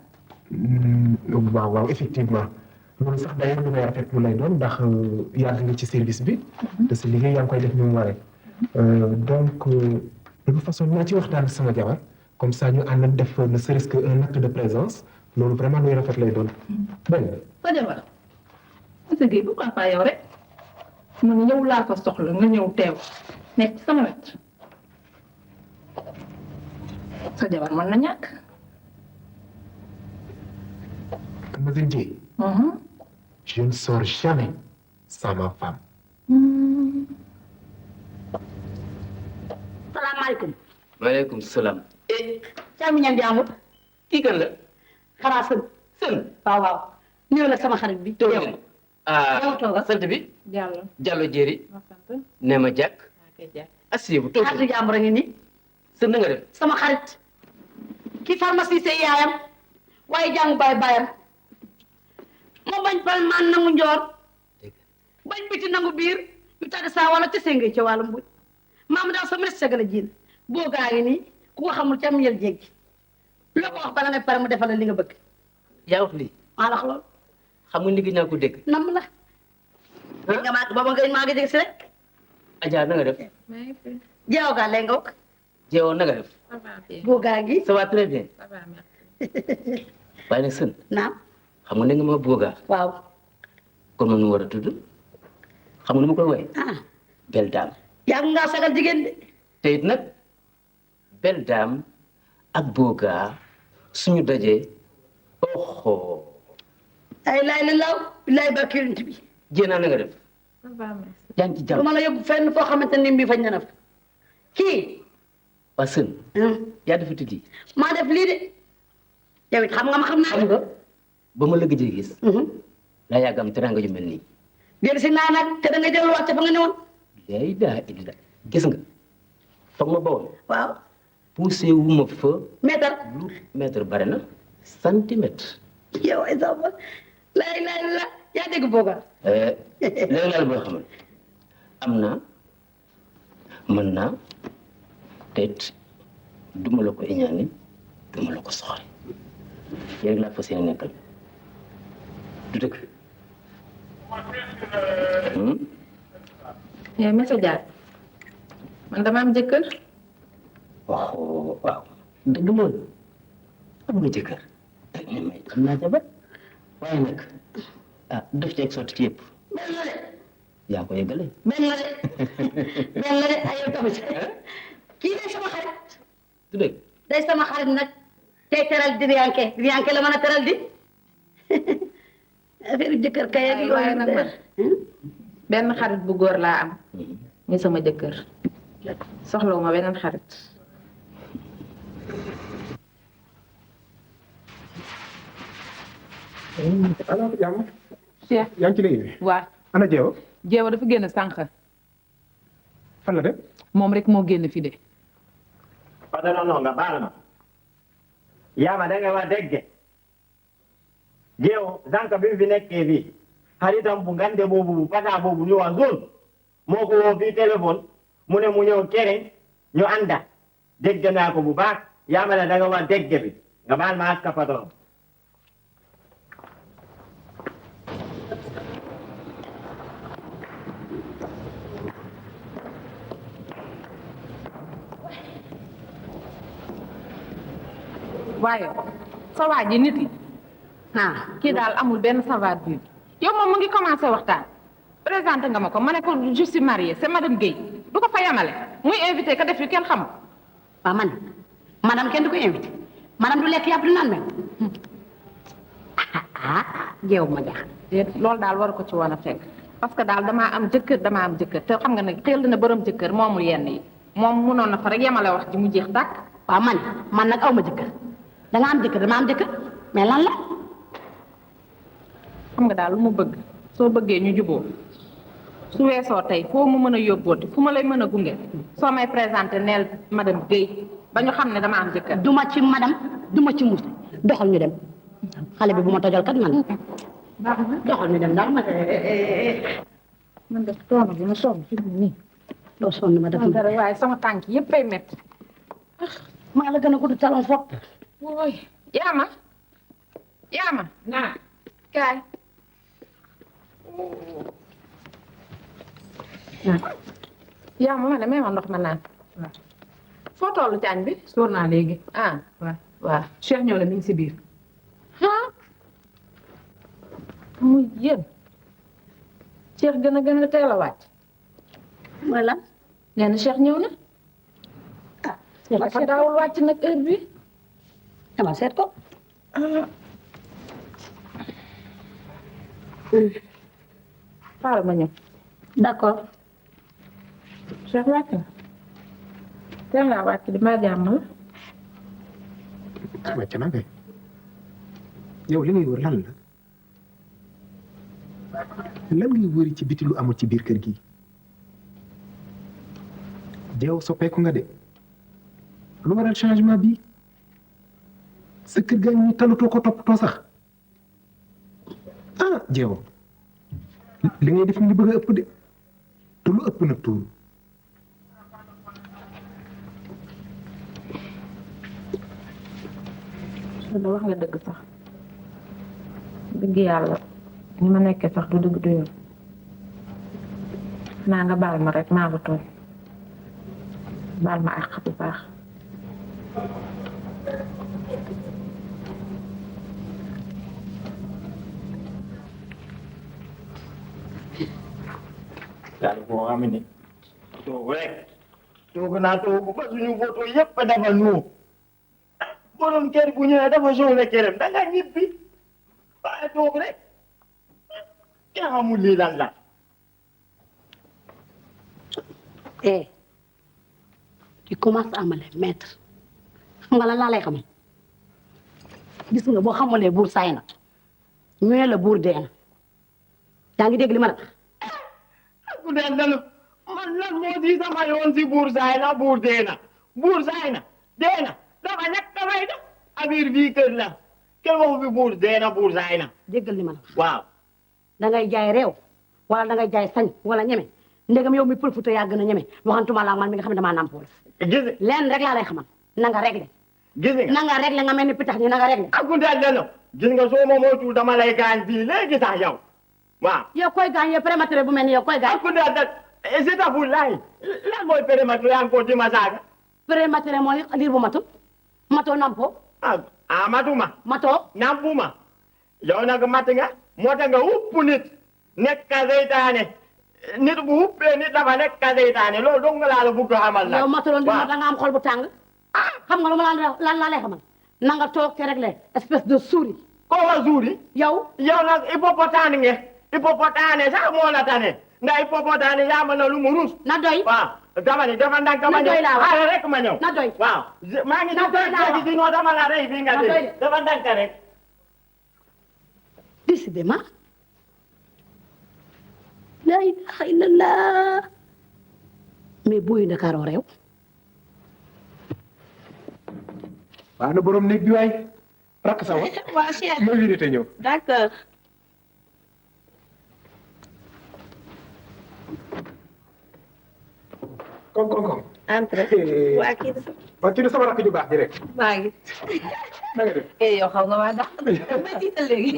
waaw waaw effectivement loolu sax d'ailleurs lu may rafetlu lay doon ndax yàgg nga ci service bi. te sa liggéey yaa ngi koy def ni mu waree. Donc de toute façon naa ci waxtaan ak sama jabar comme ça ñu ànd def ne serait-ce que un acte de présence loolu vraiment luy rafet lay doon. dégg nga. sa jabar monsieur Guèye pourquoi pas yow rek man yow laa fa soxla nga ñëw teew nekk sama wet sa jabar mën na ñàkk. Mademoiselle Dieye, je ne sors jamais sans ma femme. salaamaaleykum. maaleykum salaam. Caamu ñan jaamut. kii kan la. xanaa sën. sën. waaw waaw. ñëw la sama xarit bi. toog yow leen. ah yow toogal. sant bi. Diallo. Diallo Jéeri. ma sant. nee ma jàkk. kay jaay. assié bu toog xaritu leen. jàmbur a ngi nii. sën na nga def. sama xarit. ki pharmacie see yaayam. waaye jàng baayam. moo bañ pal maan nangu njoor. dégg bañ biti nangu biir. ñu tàgg saa wala te sengee ca wàllu mbuj. maam daal sama segala jiin. boo gaa ngi nii ku ko xamul ca am yel jéggi. loo ko wax bala ngay pare mu defal la li nga bëgg. yaa wax lii. maa la wax loolu. xam nga ni gis naa ko dégg. nam la. dégg nga maa booba nga maa ngi dégg si rek. Adja na nga def. maa ngi fi. jeew gaa lay nga wax. jeewoo na nga def. ça va bien. boo gaa ngi. ça va très bien. ça va merci. waaye nag sën. naam. xam nga ne nga ma boogaa. waaw. kon man nu war a tudd. xam nga nu ma koy woowee. ah. belle dame. yaa ngi ngaa sagal jigéen de. te it nag belle dame ak boogaa suñu dajee. oho. ay laay la law laay ba kirint bi. jéenaa na nga def. ça va merci. yaa ngi ci du jàmm. ma la yóbbu fenn foo xamante ni mbii fañ na na fa. kii. waa sën. yaa dafa tuddi. maa def lii de. yow it xam nga ma xam naa. xam nga ba ma la gëjee gis. laa yàgg am teraanga ju mel nii. dellu si naa nag te da ngay delluwaat ca fa nga ne woon. yaa daa illa gis nga foog ma bawoon waaw. poussé wu ma fa meetar. lu mètre bare na centimètre. yow ay sa fa laay laay la yaa dégg booga. léegi laal boo xamal am naa mën naa te it duma la ko iñaane duma la ko soxore yéen rek laa fas yéene nekkal du dëgg. yow monsieur Diallo man dama am jëkkër. waaw waaw dëgg la am nga jëkkër may am naa jabar waaye nag ah def ci ak sotti ci yëpp benn la de. yaa ko yëgale. benn la de. benn la de ay yow tamit. kii day sama xarit. du dëgg. day sama xarit nag. tey teral di riyanke la mën a teral di. affaire jëkkër kay ak waaye nag man benn xarit bu góor laa am. ni sama jëkkër. soxlawu ma beneen xarit. alors jàmm. Cheikh. yaa ngi ci liggéey bi. waa ana jeew jéewa dafa génn sànq. fan la dem. moom rek moo génn fi de. patron nga baal ma yaama da nga wax dëgg jeew zanka bi fi nekkee fii xaritam bu ngande boobu pata boobu ñu wax zone moo ko woo fii téléphone mu ne mu ñëw kere ñu ànda dégg naa ko bu baax yaama da nga wax dëgg bi nga baal ma ak patron waaye sa waa ji nit yi. kii daal amul benn savoir vivre. yow moom mu ngi commencé waxtaan. présenté nga ma ko ma ne ko je suis mariée c'est madame Guèye du ko fa yamale muy invité ka def yu kenn xam. waaw man madame kenn du ko invité madame du lekk yàpp du naan même jeew ma jaaxal. déet loolu daal war ko ci woon a fekk parce que daal damaa am jëkkër te xam nga ne xel na borom jëkkër moomul yenn yi moom munoon na fa rek yemale wax ji mu jeex tàkk. waaw man nag aw ma jëkkër da nga am jëkkër dama am jëkkër mais lan la. xam nga daal lu mu bëgg soo bëggee ñu juboo su weesoo tey foo mu mën a yóbbooti fu ma lay mën a gunge soo may présenté neel madame Guèye ba ñu xam ne dama am jëkkër. duma ci madame duma ci muus doxal ñu dem xale bi bu ma tojal kat man. baax na doxal ñu dem daal ma. man de toona bi ma sonn fi mu nii. doo sonn ma def dara waaye sama tànk yëpp ay métti. maa la gën a gudd talon fopp. wooy yaama naa kaay. yaama ma ne may ma ndox ma naan. waaw foo tollu ci añ bi. sóor naa léegi. ah waaw Cheikh ñëw na mi ngi si biir. muy yéen Cheikh gën a teel a wàcc. mooy lan. nee na Cheikh ñëw na. Cheikh dafa daawul wàcc nag heure bi. dama seet ko. xaaral ma ñëw. d'accord. Cheikh wàcc na. teel naa wàcc di ma jàmm la. wàcc na kay yow li ngay wër lan la lan ngay wëri ci biti lu amul ci biir kër gi jeew soppeeku nga de lu waral changement bi sa kër gaa ñu talatoo ko toppatoo sax jeew li ngay def ni bëgg a ëpp de te lu ëpp nag tuuru da wax nga dëgg sax dëgg yàlla ni ma nekkee sax du dëgg du yoon naa nga baal ma rek maa ko tooñ baal ma àq bu baax. daal boo xam ne toog rek toog naa toog ba suñu photo yëpp dafa ñëw borom kër bu ñëwee dafa soxla këram da nga ñibbi waaye toog rek kenn xamul lii lan la. tu commences à me les mettre xam nga lan laa lay xamal gis nga boo xamulee buur saay na ñu ne la buur dee na yaa ngi dégg li ma la ku dee dana man lan moo di sama yoon si buur saay na buur dee na buur saay na dee na dafa ñàkk damay def affaire bii kër la kenn waxu fi buur dee na buur saay na. déggal li ma la wax waaw. da ngay jaay réew wala da ngay jaay sañ wala ñeme ndegam yow mi pëlfuta yaa gën a ñeme waxantuma la man mi nga xam ne damaa nàmpoo la gis leen rek laa lay xamal na nga réglé gis nga na nga réglé nga mel ni pitax ñi na nga réglé ak ku dee dana gis nga soo ma moytuwul dama lay gaañ fii léegi sax yow waaw. yow koy gaañ yow prématuré bu mel ni yow koy gaañ ak ku dee dana sitafulaay lan mooy prématuré encore di ma saaga. prématuré mooy liir bu matul matoo nampoo matuma matoo nampuma yow nag mat nga moo tax nga upp nit nekk ka seytaane nit bu uppee nit dafa nekk ka seytaane loolu dong nga laa la bëgg a xamal nag. yow matuloon di da nga am xol bu tàng xam nga lu ma lan laa lay xamal na nga toog te réglé espèce de souris koo wa suuri yow nag hippopotame nga hippopotame sax moo la tane ndax hippopotame yaa ma na lu mu rus na doy waaw dama ni dafa ndànk ma ñëw xaaral rek ma ñëw na doy waaw maa ngi na doy léegi sinon dama la rey fii nga na doy dee dafa ndànk rek décidément la ilaha illallah mais booy Ndakaaroo réew waa na borom néeg bi waay rakk sa wa waa Cheikh ma visité ñëw d'accord. kon entre waa kii dafa waa kii sama rakk ju baax ji rek maa ngi. na nga def yow xaw nga maa dàq ma jiital léegi.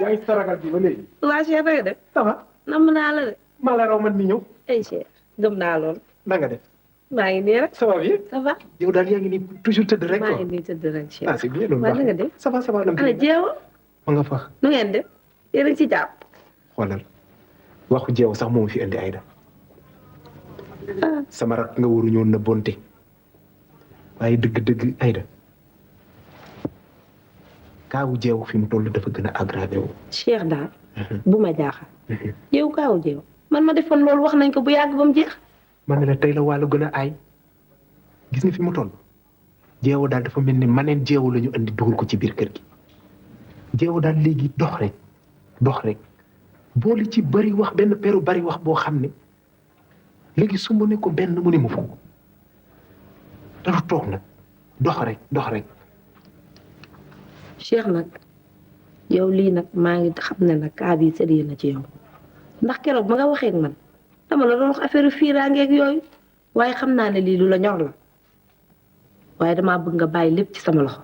yaa ngi saragal bi ba léegi waa Cheikh na nga def. ça va namm naa la de. maa la raw man mi ñëw ay Cheikh gëm naa lool. na nga def maa ngi nii rek. ça va bien ça va. yow daal yaa ngi nii toujours tëdd rek maa quoi ngi nii tëdd rek Cheikh. c'est bien loolu waa baax na nga def. ça va ana jeewo ma nga fa nu ngeen def yéen a ngi ci jàpp. xoolal waxu jeew sax moom fi indi Aïda sama rak nga waruñoo nëbbonte waaye dëgg-dëgg Aïda kaawu jeew fi mu toll dafa gën a aggravé wu. Cheikh daal bu ma jaaxal yow kaaw jeew man ma defoon loolu wax nañ ko bu yàgg ba mu jeex. man ne la tey la wàllu gën a aay gis nga fi mu toll jeewu daal dafa mel ni maneen jeewu la ñu andi dugal ko ci biir kër gi jeewu daal léegi dox rek boole ci bari wax benn peru bari wax boo xam ne léegi su mu ne ko benn mu ne mu fukk dafa toog nag dox rek. Cheikh nag yow lii nag maa ngi xam ne nag kaa bi sérieux na ci yow ndax keroog ma nga waxee ak man dama la doon wax affaire fiiraangeeg yooyu waaye xam naa ne lii lu la ñor la waaye damaa bëgg nga bàyyi lépp ci sama loxo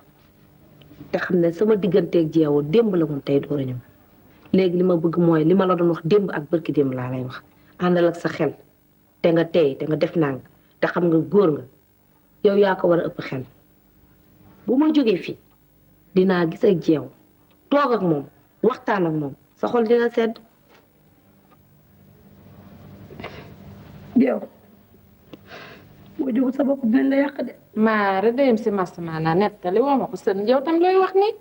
te xam ne sama digganteeg jeewoo démb la moom tey door a ñëw léegi li ma bëgg mooy li ma la doon wax démb ak bërki démb laa lay wax àndal ak sa xel te nga tey te nga def nàng te xam nga góor nga yow yaa ko war a ëpp xel bu ma jógee fii dinaa gis ak jeew toog ak moom waxtaan ak moom sa xol dina sedd. jeew boo jógu sa bopp dinañ la yàq de. maa redeyim si masama la nettali woo ma ko sën yow tam looy wax nii.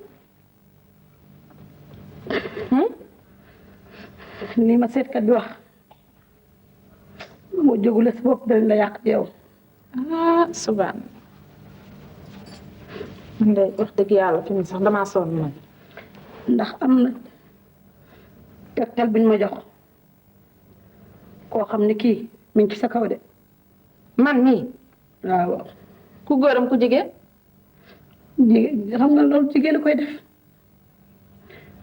lii ma seetkat bi wax boo jógule sa bopp dinañ la yàq jeew. ah subaan man de wax dëgg yàlla fi mu sax damaa sonn man. ndax am na tegtal buñ ma jox koo xam ne kii mi ngi ci sa kaw de. man nii. waaw. ku góoram ku jigéen. jigéen xam nga loolu jigéen a koy def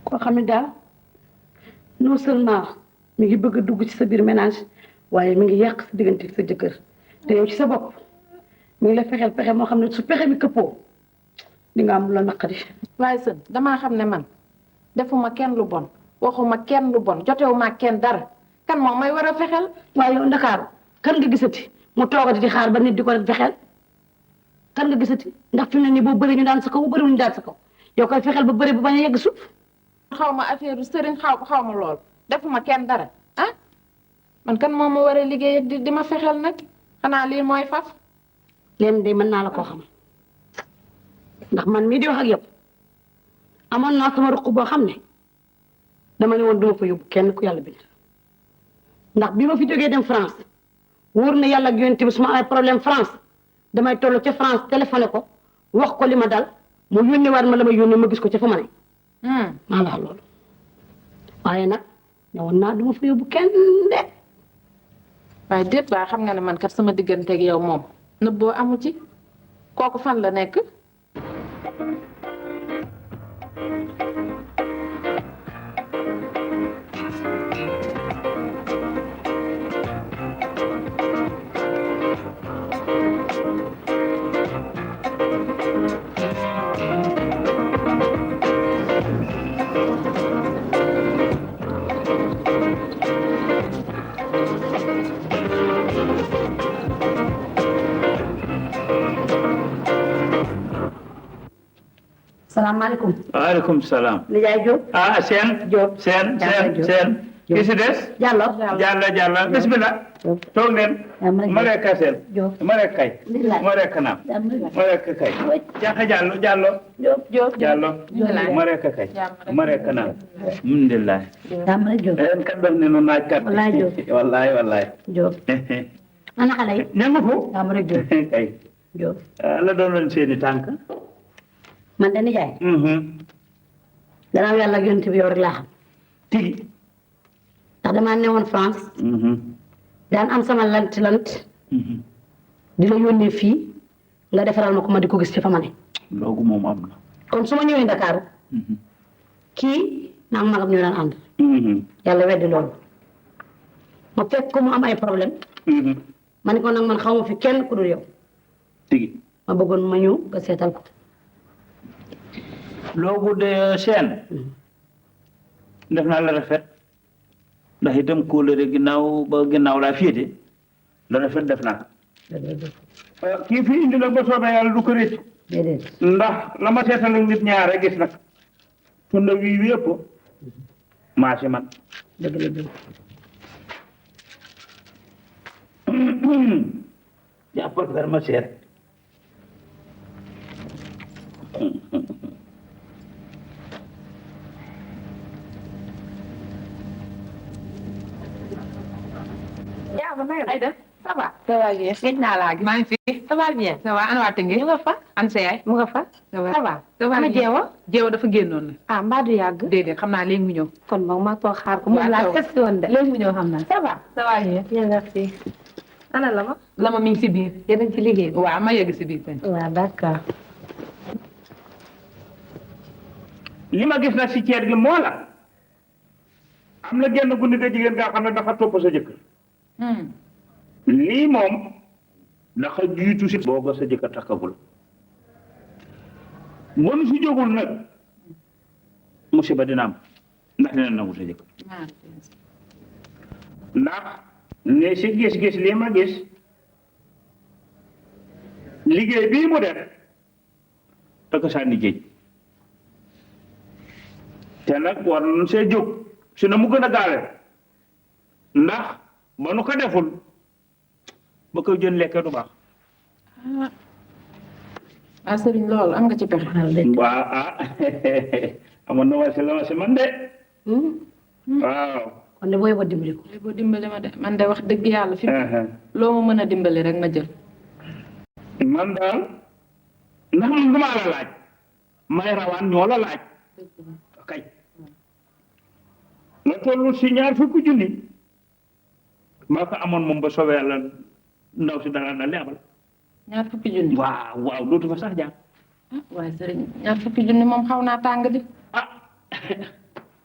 koo xam ne daal non seulement mi ngi bëgg a dugg ci sa biir ménage waaye mi ngi yàq sa diggante sa jëkkër te yow ci sa bopp mi ngi la fexeel pexe moo xam ne su pexe bi këppoo di nga am lu la naqari. waaye sën damaa xam ne man defuma kenn lu bon waxuma kenn lu bon jotewuma kenn dara kan moom may war a fexeel. waaye yow Ndakaaru kan nga gisati mu toogati di xaar ba nit di ko def fexeel kan nga gisati ndax fi mu ne nii boo bëri ñu daan sa kaw bu bëriwul ñu daan sa kaw yow koy fexeel ba bëri bu bañ a yegg suuf. xaw ma affaire sëriñ xaw ma lool defuma kenn dara ah man kan moom ma war a liggéey ak di ma fexeel nag xanaa lii mooy faf. léegi de mën naa la koo xam ndax man mii di wax ak yow amoon naa sama ruq boo xam ne dama ne woon duma fa yóbbu kenn ku yàlla bind ndax bi ma fi jógee dem France wóor na yàlla ak yonent bi su ma amee problème France damay toll ca France téléphoné ko wax ko li ma dal mu yónnee waat ma la ma yónnee ma gis ko ca fa ma ne. maa la wax loolu waaye nag ne woon naa duma fa yóbbu kenn de. waaye déet baa xam nga ne man kat sama digganteeg yow moom nëbboo amu ci kooku fan la nekk. salaamaaleykum. waaleykum salaam. Nijaay Diop. ah seen. Diop seen. ki si des. Diallo. Diallo bismillah. toog leen. ma rekk kay seen. ma rekk kay. ma rekk naam. ma rekk kay. Jaxa Diallo. ma rekk kay. ma rekk naam. alhamdulillah. en kan def ne no naaj kat. wallahi. Diop. ana xale yi. ña nga fo. kay. Diop. la doon leen seeni tànk. man de nijaay. danaa yàlla ak yonent bi yow rek laa xam. tigi. ndax damaa newoon France. daan am sama lant. di la yónnee fii nga defaral ma ko ma di ko gis ci fa ma ne. loogu moom am na. kon su ma ñëwee Dakar. kii naa magam ñu daan ànd. yàlla weddi loolu. ma fekk ko mu am ay problème. ma ne ko nag man xaw ma fi kenn ku dul yow. tigi. ma bëggoon ma ñëw nga seetal ko. loogu de seen def naa la rafet ndax itam kóolóore ginnaaw laa féete la rafet def naa ko kii fii indi nag ba soobee yàlla du ko rëcc ndax la ma seetal ak nit ñaare gis nag tunda wii yëpp maa si man jàppal garma seet yaa ba may Aïda ça va. ça va bien gëj naa laa gis. maa ngi fi. ça va bien. ça va ana waa Tëngéej. mu nga fa. an sa yaay. mu nga fa. ça va ça va. ana jeewa. jeewa dafa génnoon na. ah mbaa du yàgg. déedéet xam naa léegi mu ñëw. kon moom maa toog xaar ko. moom laa test woon de. léegi mu ñëw xam naa. ça va. ça va bien. bien merci. ana Lama. Lama mi ngi si biir. yéen a ngi ci liggéey bi. waaw ma yegg si biir. waaw d'accord. li ma gis nag si ceet gi moo la am na genn guddi ga jigéen nga xam ne dafa topp sa jëkkër lii moom dafa jiitu si booba sa jëkkër takkagul bon si jógul nag musiba dina am ndax dina nangu sa jëkkër ndax ne si gis-gis lii ma gis liggéey bii mu def takk sànni géej te nag war nañu see jóg si na mu gën a gaawee ndax ba nu ko deful ba koy jën lekkee du baax. ah Serigne loolu am nga ci pexe. waaw ah amoon na waa si la ma si man de. waaw. kon de booy boo dimbali ko. boo dimbali ma de man de wax dëgg yàlla fi loo ma mën a dimbali rek ma jël. man daal ndax man du maa la laaj may rawaan ñoo la laaj. kay nga toll si ñaar fukki junni maa ko amoon moom ba soobee yàlla ndaw si dara na leebal. ñaar fukki junni. waaw waaw dootu fa sax jaar. waaye Serigne ñaar fukki junni moom xaw naa tàng di.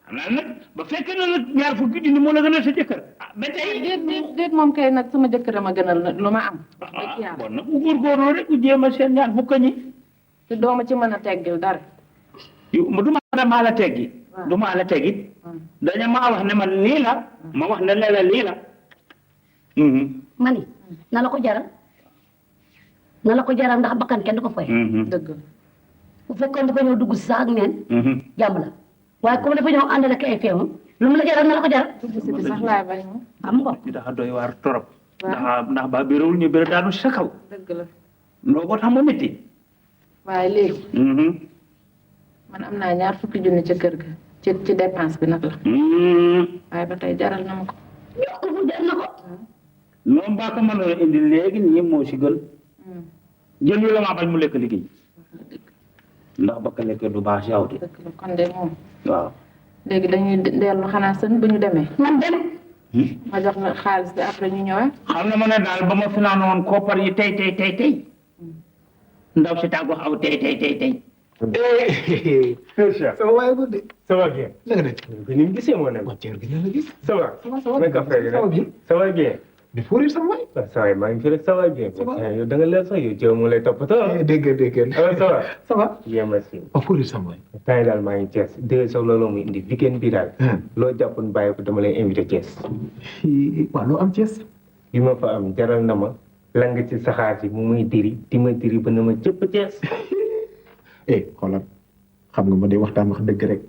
xanaa nag ba fekkee na nag ñaar fukki junni moo la gënal sa jëkkër. ba tey déet moom kay nag sama jëkkër ma gënal lu ma am. dëgg yàlla bon nag bu góorgóorloo rek ku jéem a seen ñaar fukka ñi. te doo ma ci mën a teggil dara. yow du maa la teggi. du maa la teggi. dañu maa wax ne man lii la. ma wax ne la lii la. mani na la ko jaral na la ko jaral ndax bakkan kenn du ko fay. dëgg bu fekkoon dafa ñëw dugg si sax ak neen. jàmm la waaye comme dafa ñëw àndal ak ay feewam lu mu la jaral na la ko jaral. dugg si bi sax laay bañ moom. am nga ko. dafa doy waar torop. ndax ba biirawul ñu biir daanu si sa kaw. dëgg la. loo ko tax mu métti. waaye léegi. man am naa ñaar fukki junni ca kër ga ci dépense bi nag la. waaye ba tey jaral na ma ko. yow ko jar na ko. noonu baa ko mënoon a indi léegi nii moo si gën. jën wi la maa bañ mu lekk liggéey. ndax ba ko lekkee du baax si yow de. dëgg la kon de moom. waaw. léegi dañuy dellu xanaa sën bu ñu demee. man dem. ma jox la xaalis bi après ñu ñëwee. xam na ma ne daal ba ma finaan woon koppar yi tey. ndaw si tàggu xaw tey. ça va waaye guddi. ça va bien. na nga def. ni mu gisee moo ne. waaw Thierno gi na la gis. ça va. ça va naka affaire yi ça va bien. ça va bien. mais foo réer sama waay. waaw ça va maa ngi fi rek ça va bien. Ça va. yow da nga leer sax yow jéem mu lay toppatoo. dégg ça va. ça va. bien merci. waaw foo réer sama waay. temps yi daal maa ngi Thiès dégg sax loolu muy indi weekend bi daal. loo jàppoon bàyyi ko dama lay invité Thiès. waaw loo am Thiès. li ma fa am jaral na ma lang ci saxaar si mu muy diri di ma diri ba na ma cëpp Thiès. xoolal xam nga ma day waxtaan wax dëgg rek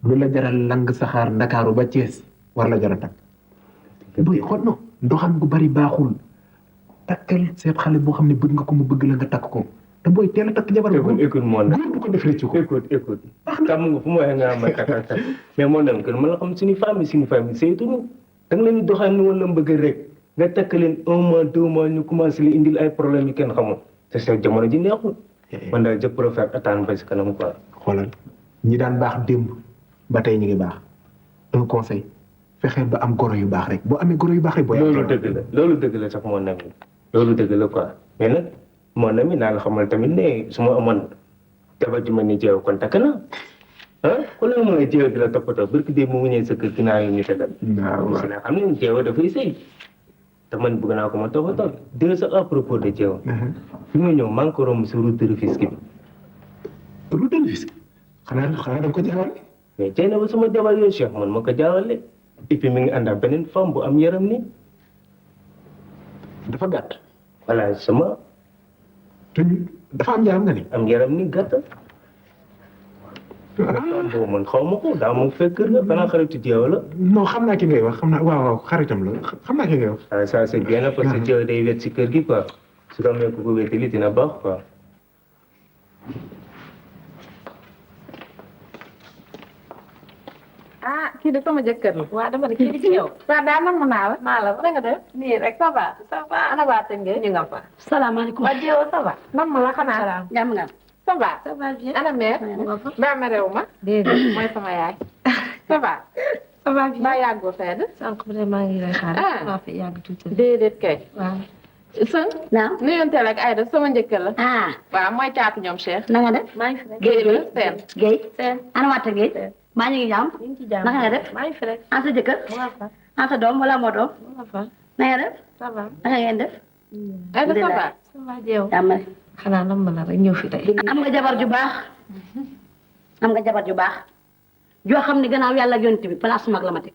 lu la jaral lang saxaar Ndakaaru ba Thiès war la jaral takk. buy xool no ndoxam gu bari baaxul takkal seet xale boo xam ne bëgg nga ko mu bëgg la nga takk ko te booy teel a takk jabar écoute moo nag góor du ko def rëcc ko. écoute xam nga fu ma waxee nga ma takk mais moo nag kër ma la xam suñu famille saytuñu da nga leen di doxal ni woon la bëgg rek nga takk leen 1 mois 2 mois ñu commencé li indil ay problème yi kenn xamul te sa jamono ji neexul. man daal je préfère attendre ba si kanam quoi. xoolal ñi daan baax démb ba tey ñu ngi baax un conseil fexeel ba am goro yu baax rek boo amee goro yu baax rek. booy loolu dëgg la sax mon ami loolu dëgg la quoi mais nag mon ami naa la xamal tamit ne su ma amoon jabar ji ma ni jeew kon takk na ku la mën a jeew di la toppatoo barki dee mu ñëw sa kër ginnaaw yi ñu tegal. waaw xam ne jeew dafay sëy te man bëgg naa ko ma toppatoo dina sax à propos de jeew. fi ma ñëw maa ngi ko romb si route de Rufisque bi. route de Rufisque xanaa da nga ko jaawale. mais tey na ba sama jabar yooyu Cheikh man ma ko jaawale et puis mi ngi ànd ak beneen femme bu am yaram ni dafa gàtt. voilà sama. te dafa am yaram nga ni. am yaram ni gàtt. boobu man xaw ma ko daa moom fekk kër ga xanaa xaritu jeew la. non xam naa ki ngay wax xam naa waaw xaritam la xam naa ki ngay wax. ah ça c'est bien parce que jeew day wet si kër gi quoi su ko amee ku ko wetali dina baax quoi. ah kii de sama jëkkër la. waa dama ne kii di ci yow. waaw daa nam naa la. maa la na nga def. nii rek ça va. ça va ana waa Tëngéej. ñu nga fa. salaamaaleykum. waa Jéego ça va. nam ma la xanaa. jàmm nga. ça va. ça va bien. ana mère. mbaa merew ma. déedéet. mooy sama yaay. ça va. ça va bien. mbaa yàggoo fedd. sànq vraiment ngi lay xaar. ah maa fi yàgg tuuti. déedéet kay. waaw. sën. naam. nuyonteel ak Aïda sama njëkkër la. ah. waaw mooy caatu ñoom Cheikh. na nga def. maa ngi fi rek. Guèye la seen. Guèye. seen. ana waata Guèye. maa ñu ngi jàmm. ñu ngi ci jàmm. naka nga def. maa ngi fi rek. an sa jëkkër. mu nga fa. an sa doom wala moo doom. mu nga fa. na nga def. ça va. naka ngeen def. Aïda ça va. ça va Jéego. jàmm ne. xanaa nam ma la rek ñëw fi tey. am nga jabar ju baax. am nga jabar ju baax. joo xam ne gannaaw yàlla ak yonent bi place mag la ma teg.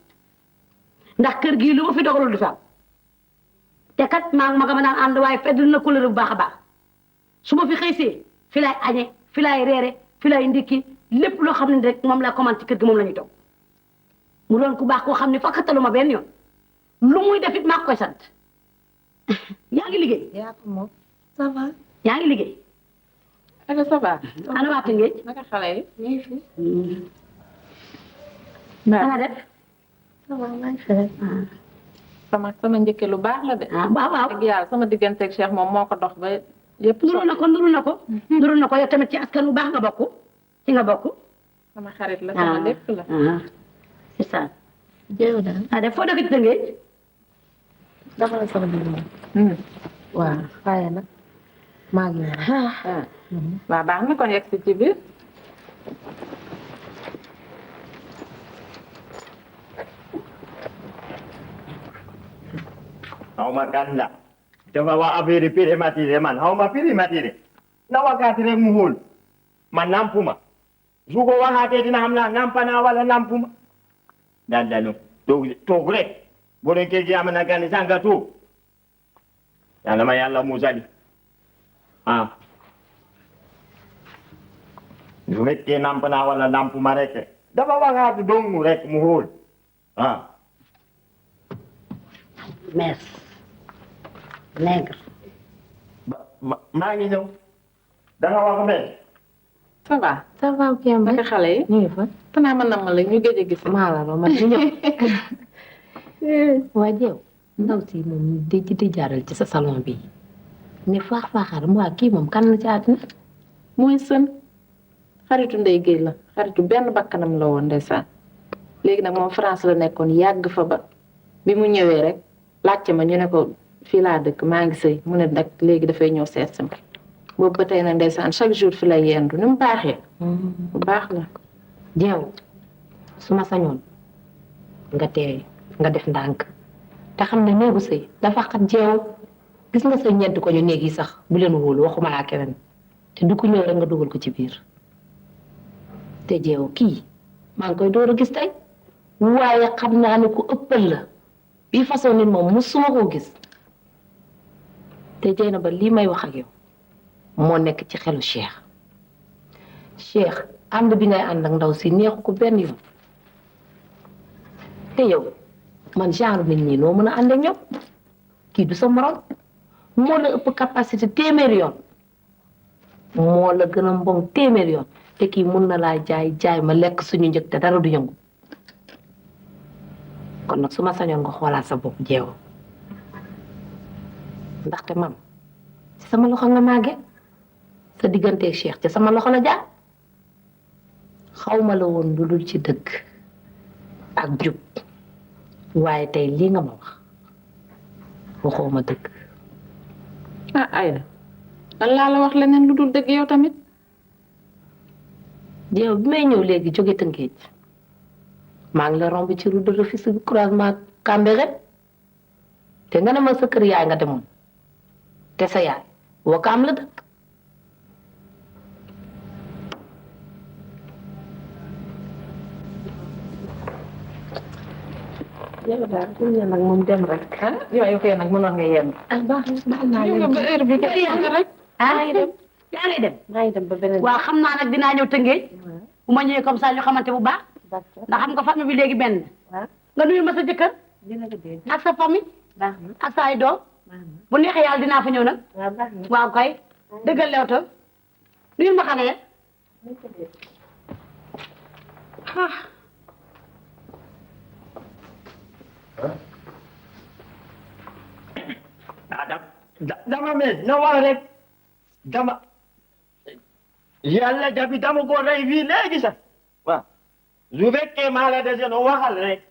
ndax kër gii lu ma fi dogalul du fi am. te kat maa ngi ma nga ma daan ànd waaye fedd na couleur bu baax a baax. su ma fi xëysee fi laay añee fi laay reere fi laay ndékki lépp loo xam ne rek moom laa commande ci kër gi moom la ñuy toog. mu doon ku baax koo xam ne fakkataluma benn yoon. lu muy def it maa ngi koy sant. yaa ngi liggéey. yaa ko moom. ça va. yaa ngi liggéey. Aïda ça va. ana waa Tëngéej. naka xale yi. ñu ngi fi. na nga def. ça va maa ngi fi rek. sama njëkke lu baax la de. ah waaw waaw. dëgg yàlla sama digganteeg Cheikh moom moo ko dox ba yëpp. nuru na ko nuru na ko. nuru na ko yow tamit ci askan wu baax nga bokk. ci nga bokk. sama xarit la sama lépp la. c'est ça. Jéego daal. ah def foo dëkk ci Tëngéej. dafa la sama biir moom. waaw waaye nag maa ngi ñëw. waaw baax na kon yegg si ci biir. Hauma kanda. Dafa wa affaire primatisé man hauma primatisé. Na wakati rek mu hol. Man nampuma. Su ko waxaatee dina xam naa nampana wala nampuma. Dandalu. Toog rek. Boo doon kër gi am na gan sanga toog. Yàlla ma yàlla musali. Ah. Su fekkee nampana wala nampuma rek. Dafa waxaatu dong rek mu hol. Ah. Mess. Nègre. maa ngi ñëw. da nga wax mais. ça va. ça va Kemba. naka xale yi. ñu ngi fa. xanaa mën na ma la ñu gëj a gis. maa la ma di ñëw. waa Jéego. ndaw si moom di jaaral ci sa salon bi ne faaxaar mu waa kii moom kan la ci àddina. mooy sën. xaritu Ndeye Guèye la. xaritu benn bakkanam la woon ndeysaan. léegi nag moom France la nekkoon yàgg fa ba. bi mu ñëwee rek laajte ma ñu ne ko fii laa dëkk maa ngi sëy mu ne nag léegi dafay ñëw seet si ma boobu ba tey nag ndeysaan chaque jour fi lay yendu ni mu baaxee. bu baax la. Jéego su ma sañoon nga teey nga def ndànk te xam ne néegu sëy dafa xat Jéego gis nga sëy ñeent ko ñu néeg yi sax bu leen wóolu waxuma laa keneen te du ko ñëw rek nga dugal ko ci biir te Jéego kii maa ngi koy door a gis tey waaye xam naa ne ku ëppal la bii façon nit moom musuma koo gis te jey na ba lii may wax ak yow moo nekk ci xelu Cheikh ànd bi ngay ànd ak ndaw si neexu ko benn yoon te yow man genre nit ñi noo mën a ànd ak ñoom kii du sa morom moo la ëpp capacité téeméeri yoon moo la gën a mbong téeméeri yoon te kii mun na laa jaay ma lekk suñu njëg te dara du yëngu kon nag su ma sañoon nga xoolaat sa bopp Jéego ndaxte man ci sama loxo nga màgge sa digganteeg Cheikh ci sama loxo la jaar xawma la woon lu dul ci dëgg ak jub waaye tey lii nga ma wax waxoo ma dëgg. ah Aïda lan laa la wax leneen lu dul dëgg yow tamit. Jéego bi may ñëw léegi jóge Tëngéej maa ngi la romb ci route de Rufisque bi croisement Cambérène te nga ne ma sa kër yaay nga demoon te sa yaay Wakaam la dëkk. yow daal fi mu ne nag moom dem rek. ah yow kay nag mënoon nga yenn. baax naa yow nga ba heure bi nga yenn rek. yaa ngi dem. maa ngi dem ba beneen. waaw xam naa nag dinaa ñëw Tëngéej bu ma ñëwee comme ça ñu xamante bu baax ndax xam nga famille bi léegi benn nga nuyu ma sa jëkkër ak sa famille ak sa ay doom bu neexee yàlla dinaa fa ñëw nag waaw kay dëggal Leewtoo nuyu ma xale ya dama mel na wax rek dama yàlla dabi dama ko rey fii léegi sax waaw su fekkee maa la dese no waxal rek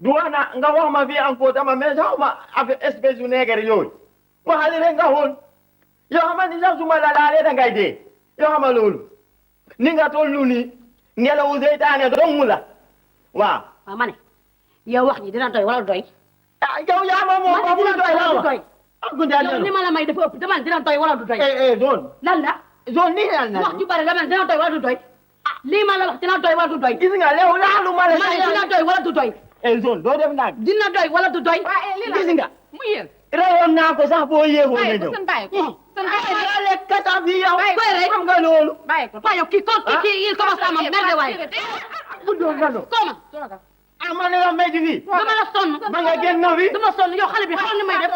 du wax na nga wax ma fii encore dama mel sax ma affaire espèce su neegar yooyu waxal rek nga xool yoo xam ni sax su ma la laalee da ngay dee yoo xam loolu ni nga tollu ni ngelawu seytaane dong la waaw waaw ma ne yow wax ji dina doy wala doy ah yow yaa ma moom ba mu doy la doy yow li ma la may dafa ëpp dama ne dina doy wala du doy zone lan la zone nii lan la wax ju bari dama ne dina doy wala du doy ah lii ma la wax dina doy wala du doy gis nga lew laalu ma la ma ne dina doy wala du doy zone doo def naag dina doy wala du doy gis nga mu yéen reyoon naa ko sax boo yéexoon na bàyyi ñëw ko seen bàyyi ko seen bàyyi ko ale kata bi yow koy rek xam nga loolu bàyyi ko waaye yow kii il commence à m'emmerder waaye bu doon gado comment ah ma ne la may ji fii dama la sonn ba nga génn na fi dama sonn yow xale bi xam ni may def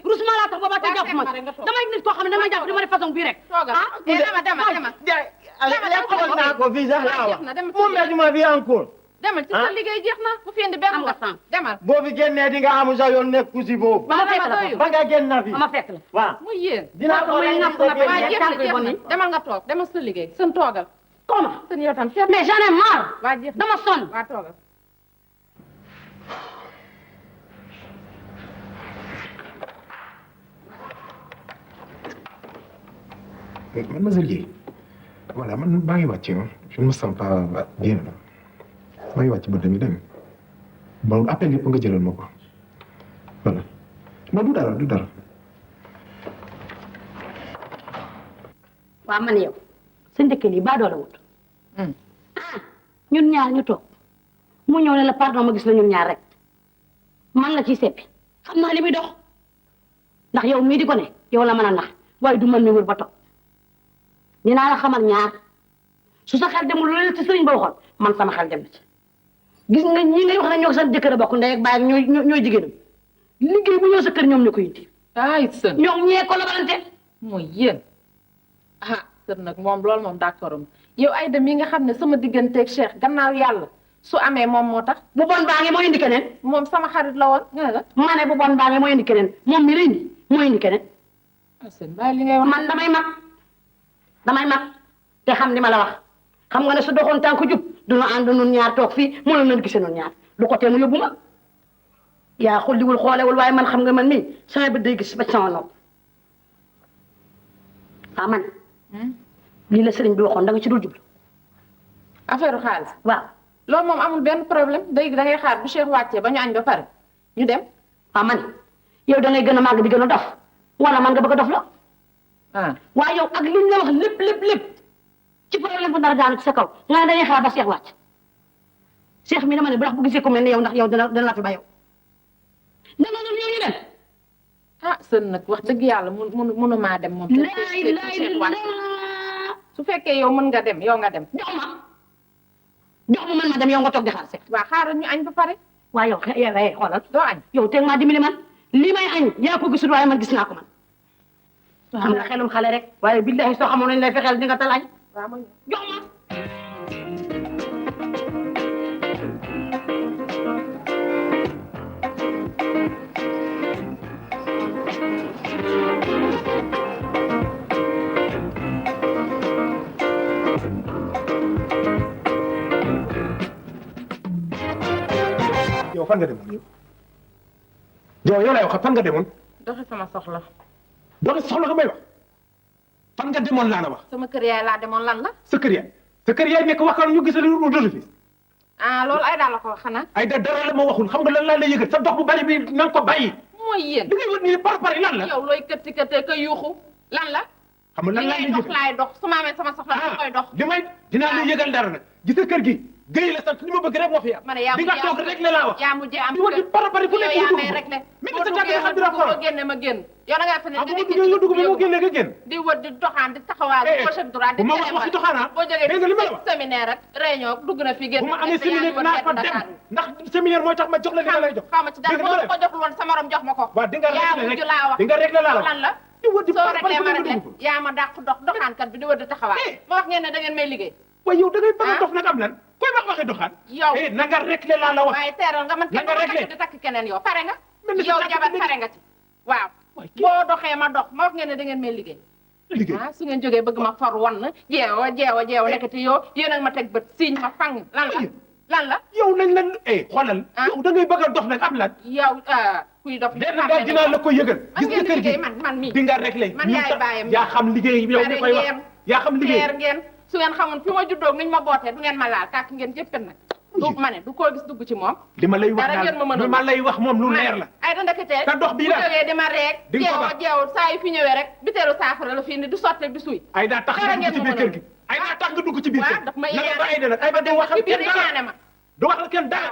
rusuma laa tax booba te jàpp ma damay nit koo xam ne damay jàpp di ma def façon bii rek lekkoon naa ko fii sax laa wax mu mbedd ma fi encore demal ci sa liggéey jeex na bu fi indi benn am nga temps demal boo fi génnee di nga amu sa yoon nekk ku si boobu ba ma fekk la foofu ba nga génn na fi ba ma fekk la waaw mu yéen dinaa ko rey napp sa waa génn jeex na jeex na demal nga toog demal sa liggéey seen toogal comment seen yow tam mais j'en ai marre waa jeex na dama sonn waa toogal Mademoiselle Guèye voilà man maa ngi wàcc je ne me sens pas bien là maa ngi wàcc ba demi dégg nga bon appel yëpp nga jëlal ma ko voilà non du dara du dara. waaw man yow sa njëkk lii baa doola wut ñun ñaar ñu toog mu ñëw ne la pardon ma gis la ñun ñaar rek man la ciy seppi xam naa li muy dox ndax yow mii di ko ne yow la mën a nax waaye du man mi wër ba toog dinaa la xamal ñaar su sa xel demul loolu ci sëriñ ba waxoon man sama xel dem na ci gis nga ñi ngay wax ne ñoo seen jëkkër a bokk ndey ak baay ak ñooy jigéenam liggéey bu ñëw sa kër ñoom ñu ko indi ay sën ñoom ñee ko la balante mooy yéen ah sën nag moom loolu moom d'accord am yow Aïda mi nga xam ne sama digganteeg Cheikh gannaaw yàlla su amee moom moo tax bu bon baa ngi moo indi keneen moom sama xarit la woon nga ne la ma ne bu bon baa ngi moo indi keneen moom mi la indi moo indi keneen ah sën bàyyi li ngay wax man damay mag te xam li ma la wax xam nga ne su doxoon tànk jub duna ànd nun ñaar toog fii mënoon nañu gisee nun ñaar lu ko tee mu yóbbu ma yaa xulliwul xoolewul waaye man xam nga man mii sama bët day gis ba sama nopp ah man lii la sëriñ bi waxoon da nga ci dul jublu affaire xaalis waaw loolu moom amul benn problème léegi da ngay xaar bu Cheikh wàccee ba ñu añ ba pare ñu dem ah man yow da ngay gën a màgg di gën a dof wala man nga bëgg a dof la ah waaye yow ak liñ la wax lépp ci problème bu nar a daanu ci sa kaw nga ne dañuy xaar ba Cheikh wàcc Cheikh mi dama ne bu ndax bu gisee ku mel ne yow ndax yow dana la fi ba yow dana ñoom ñoo ñu dem ah sën nag wax dëgg yàlla mënu maa dem moom Cheikh wàcc su fekkee yow mën nga dem yow nga dem jox ma man ma dem yow nga toog di xaar Cheikh waa xaaral ñu añ ba pare waaye yow xoolal doo añ yow teg maa dimbali man li may añ yaa ko gisul waaye man gis naa ko man xam nga xelum xale rek waaye billahi soo xamoon nañ lay fexeel di nga tal añ jox ma yow fan nga demoon yow lay wax fan nga demoon doxi sama soxla doxi soxla nga may wax fan nga demoon laa la wax sama kër yaay laa demoon lan la sa kër yaay nekk wax ñu gis lu dul fi ah loolu ay daal la ko wax xanaa ay da dara la ma waxul xam nga lan laa la yëgal sa dox bu bari bi na nga ko bàyyi mooy yéen di ngay wër nii par pare lan la yow looy këtti këttee ka yuuxu lan la xam nga lan laa la dox yëgal laay dox su ma amee sama soxla da koy dox dinaa la yëgal dara nag gis sa kër gi Guèye la sant li ma bëgg rek moo fi am. ma ne yaa di nga toog rek la laa wax. yaa mujjee am di wati parapari fu nekk yaa mu may dugg rek ne mais boo sa duggee jàkk xam dina boo génne ma génn yow da ngaa fa ne boo duggee nga dugg boo génne nga génn di wër di doxaan di taxawaal di gauche ak droite bu ma wax waxi doxaana boo jógee dégg nga li ma la wax séminaire rek réunion dugg na fi génn bu ma amee séminaire naa fa dem ndax séminaire mooy tax ma jox la li ma lay jox xaw ma ci dara boo ko joxul woon sa morom jox ma ko waaw di nga yaa réglé mujj laa wax di nga réglé laa la lan la di wër di soo parapari réglé fu ma nekk réglé dugg yaa ma dàq doxaankat bi di wër di taxawaal ma wax ngeen ne da ngeen may liggéey waaye yow da ngay bëgg a dox nag am lan koy wax waxi doxaan yow na nga réglé laa la wax waaye teeral nga man na nga réglé di takk keneen yow pare nga mel ni yow si jabar takk pare nga ci waaw boo doxee ma dox ma wax ngeen ne da ngeen may liggéey liggéey ah su ngeen jógee bëgg ma for wan jeewa nekkati yow yéen ak ma teg bët siiñ ma fang lan la yow nañ lan xoolal yow da ngay bëgg a dox nag am lan yow kuy dof lenn daal dinaa la ko yëgal gis nga kër gi man mii di nga réglé man yaay bàyyam yaa xam liggéey yow mi koy wax yaa xam liggéey teer ngeen su ngeen xamoon fi ma juddoo niñ ma bootee du ngeen ma laal tàkk ngeen jëppet nag du ma ne du koo gis dugg ci moom li ma lay wax dara ngeen ma mën a li ma lay wax moom lu leer la ay da ndeketee te dox bii la bu jógee di ma reeg di nga ko baax jeew saa yu fi ñëwee rek biteelu saafara la fii ni du sotte du suy ay daa tax nga dugg ci biir kër gi ay daa tax nga dugg ci biir kër gi daf ma na nga ba ay de nag ay ba di waxal kenn dara ñaane ma du waxal kenn dara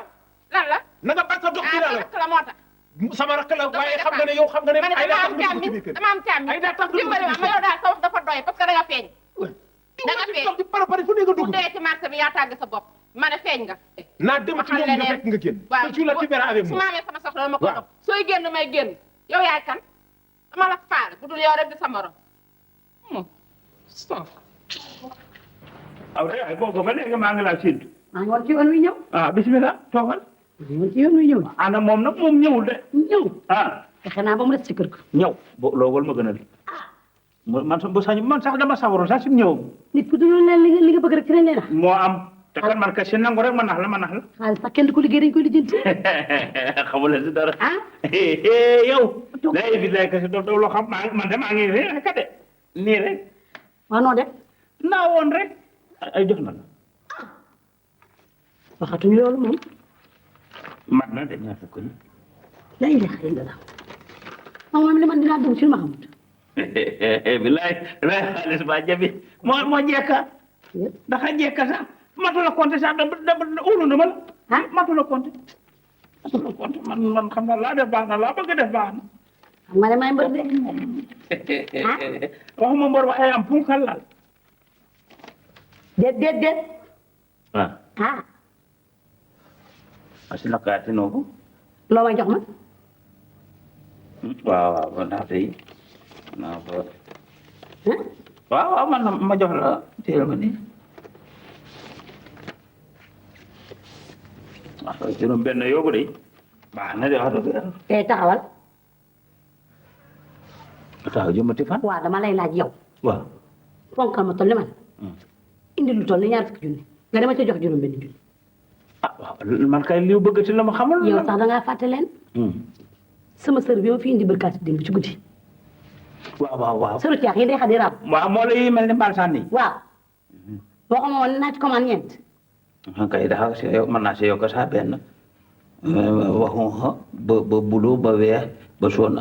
lan la na nga ba sa dox bii la la moo tax sama rakk la waaye xam nga ne yow xam nga ne ay daa tax nga dugg ci biir kër dama am càmm ay daa tax nga dugg ci dimbali biir ma yow daal sa wax dafa doy parce que da nga feeñ da nga feeñ di parapari fu ne nga bu dugg dee ci marché bi yaa tàgg sa bopp ma ne feeñ nga naa dem ci moom nga fekk nga génn te tu la libéré avec su moi ma amee sama soxla dama ko dox sooy génn may génn yow yaay kan dama la faale bu dul yow rek di sa morom aw ay boobu ba léegi maa ngi laa séntu maa ngi woon ci yoon wi ñëw ah bismillah toogal maa ngi woon ci yoon wi ñëw ana moom nag moom ñëwul de ñëw ah fexe naa ba mu des ci kër ga ñëw bo loolu ma gën a man bu sañ man sax dama sawaroon sax si ñëw nit ku dul leen li nga bëgg rek ci lañ lay nax moo am te kan man ka si nangu rek ma nax la xaalis sax kenn du ko liggéey dañ koy lijjanti xamul si dara ah yow lay bi lay ka si doo loo xam man de maa ngi rek de nii rek waaw noo def naa woon rek ay jox na la waxatuñu loolu moom man na de ñaar fukk ni la ilaha illallah moom li man dinaa dugg ci lu ma xamut bilaay bilaay xaalis ba jabi moo jekka dafa jekka sax matu la compté sax da ulu na ma la matu la compté man xam naa laa def baax na laa bëgg def baax na xam nga ne may mbër de waxuma mbër waxee am punkal laal déet ah ah asi nakaati noofu loo may jox ma waaw ba naa tey naa ko waaw man ma jox la téel ma nii waaw juróom benn yóbbu de baax na de wax dëgg yàlla tey taxawal taxaw jëmati fan waaw dama lay laaj yow waaw fonkal ma toll ni man indi lu toll ni ñaar fukki junni nga dama ca jox juróom benn junni ah waaw man kay liw bëgg ci la ma xamul yow sax da ngaa fàtte leen sama sër bi ma fi indi bërkaati démb ci guddi waaw sëru caax yi day xa di raam waaw moo lay mel ni mbal sànni waaw waxuma woon naa ci commande ñeent kay daxa si yow mën naa si yokk sax benn waxu ba bulu ba weex ba soon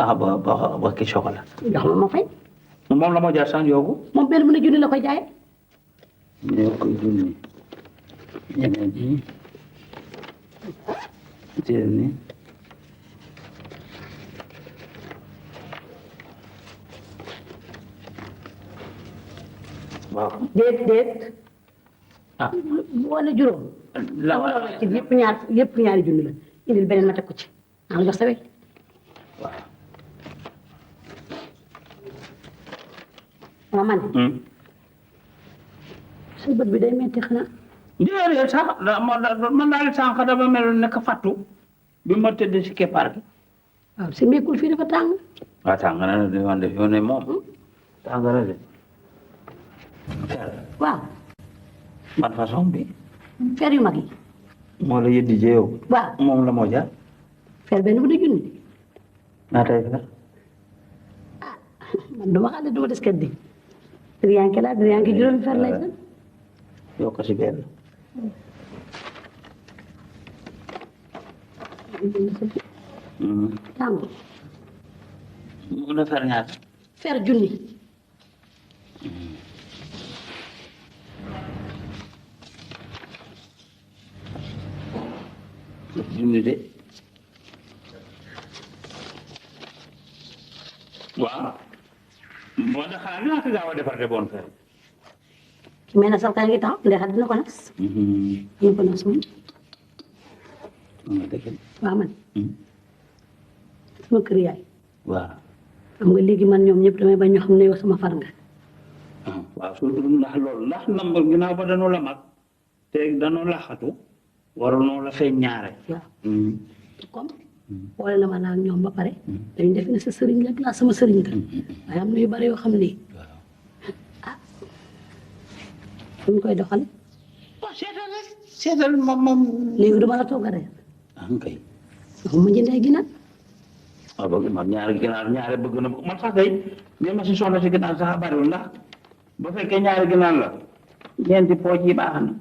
ba ki chocolat jox ma ma fay moom la moo jaar sax yoogu moom benn bu ne junni la koy jaay ñoo koy junni ñeneen ji téel ni waaw déet ah wala juróom la ci yëpp ñaari junni la indil beneen ma teg ko ci maa la jox sa wecc waaw waaw man sa bët bi day metti xanaa déedéet sax man daal sànq dafa mel ne ka fattu bi ma tëdd si keppaar gi waaw si meekul fii dafa tàng waaw tàng na de wante fi ne moom tàng na de waaw ban façon bi fer yu mag yi moo la yëddi jeew waaw moom la moo jaar fer benn bu ne junni naatay fer man duma xale duma des kat di diriyanke laa diriyanke juróomi fer lay san yokk si benn tàngu mu na fer ñaata fer junni junni de waaw moo tax xanaa dinaa ko gaaw a defar de bon fer mais nag sax kaa ngi taxaw ndey xat dina ko nas dina ko nas moom nga dëgg waaw man sama kër yaay waaw xam nga léegi man ñoom ñëpp damay bañ ñu xam ne yow sama far nga waaw surtout ndax loolu ndax nambar ginnaaw ba danoo la mag te danoo laxatu waroonoo la feeñ ñaare waaw comme boole na ma naa ak ñoom ba pare dañu def ne sa sëriñ rek laa sama sëriñ nga waaye am na yu bari yoo xam ne ah fu ñu koy doxale waaw seetal rek seetal moom léegi duma la togg a reer kay waxu ma jëndee ginaar waaw bëgg man ñaare bëgg na man sax kay mais ma si soxla si ginaar sax bariwul ndax bu fekkee ñaari ginaar la ñeenti pooj yi baax na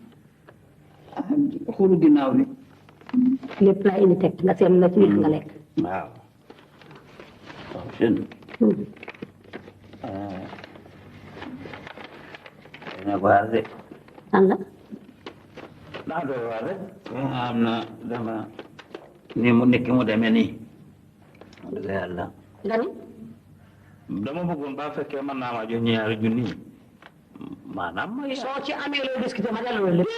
xuru ginnaaw li lépp laa indi teg nga seetlu la ci neex nga lekk waaw waaw seen dina ko waar de lan la daa doy waar rek am na dama ni mu nekk mu demee nii dëgg yàlla nga ni dama bëggoon ba fekkee mën naa ma jox ñaari junni maanaam ma soo ci amee loo discuter ma delloo lépp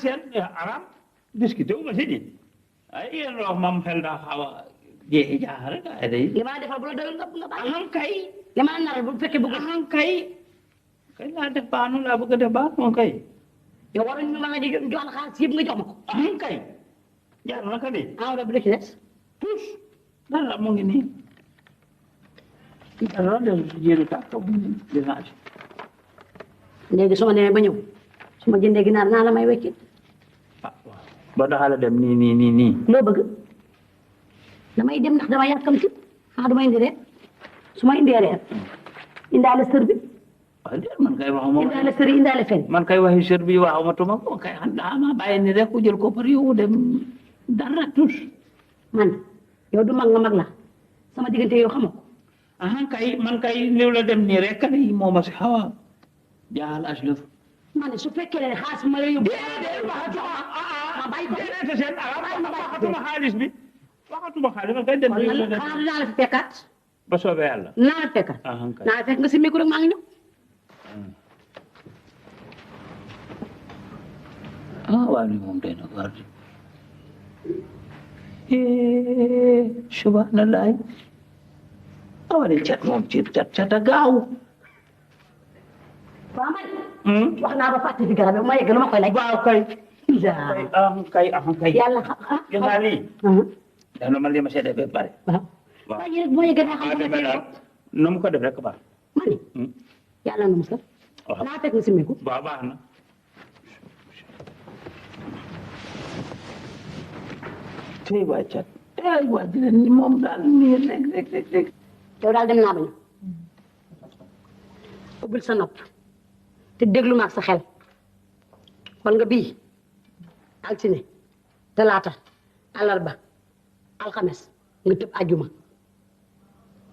seen aram discuter wu ma si di ay yéen wax mam xel daa xaw a jeexi jaaxa rek ay day li ma defal bu la doyul nga bàyyi aham kay li ma nar bu fekkee bëgg aham kay kay laa def baanu laa bëgg a def baan moom kay yow waroon ñu ma jox la xaalis yëpp nga jox ma ko aham kay jaar na ka de enveloppe bi la ci des tous dara mu ngi nii dara de jëru tàkk bu dinaa ci léegi su ma demee ba ñëw su ma jëndee ginaar naa la may wecci ba daxala dem nii loo bëgg damay dem ndax dama yàkkamti xanaa dama indi reer su ma indee reer indaale sër bi waaw déet man kay waxuma indaale sër yi indaale fen man kay waxi sër bi waxuma tuma ko kay xanaa ma bàyyi ni rek ku jël ko par yow dem dara tus man yow du mag nga mag la sama diggante yow xamoo ko aha kay man kay liw la dem nii rek kay moo ma si xaw a jaaxal aslëf ma ne su fekkee ne xaalis ma lay yóbbu ma bàyyi ko déedéet seen waxatuma xaalis bi waxatuma xaalis man kay dem liw la dem xanaa dinaa la fi fekkaat ba soobee yàlla naa la fekkaat aha kay naa la fekk nga simmeeku rek maa ngi ñëw waaw li moom day na war di subhanallah awale cat moom ci cat a gaaw waaw man wax naa ba fàtte fi garab bi ma yegg lu ma koy laaj waaw kay kay yàlla gis naa lii dana man li ma seede ba pare waaw waaye rek bu ma yeggee naa xam demee daal nu mu ko def rek baax ma ne yàlla na musal waaw naa fekk nga simmeeku waaw baax na tey waa cat tey waa dina ni moom daal nii rek yow daal dem naa ba ñu ubbil sa nopp te déglu ma ak sa xel xool nga bii altine talaata alarba alxames nga tëb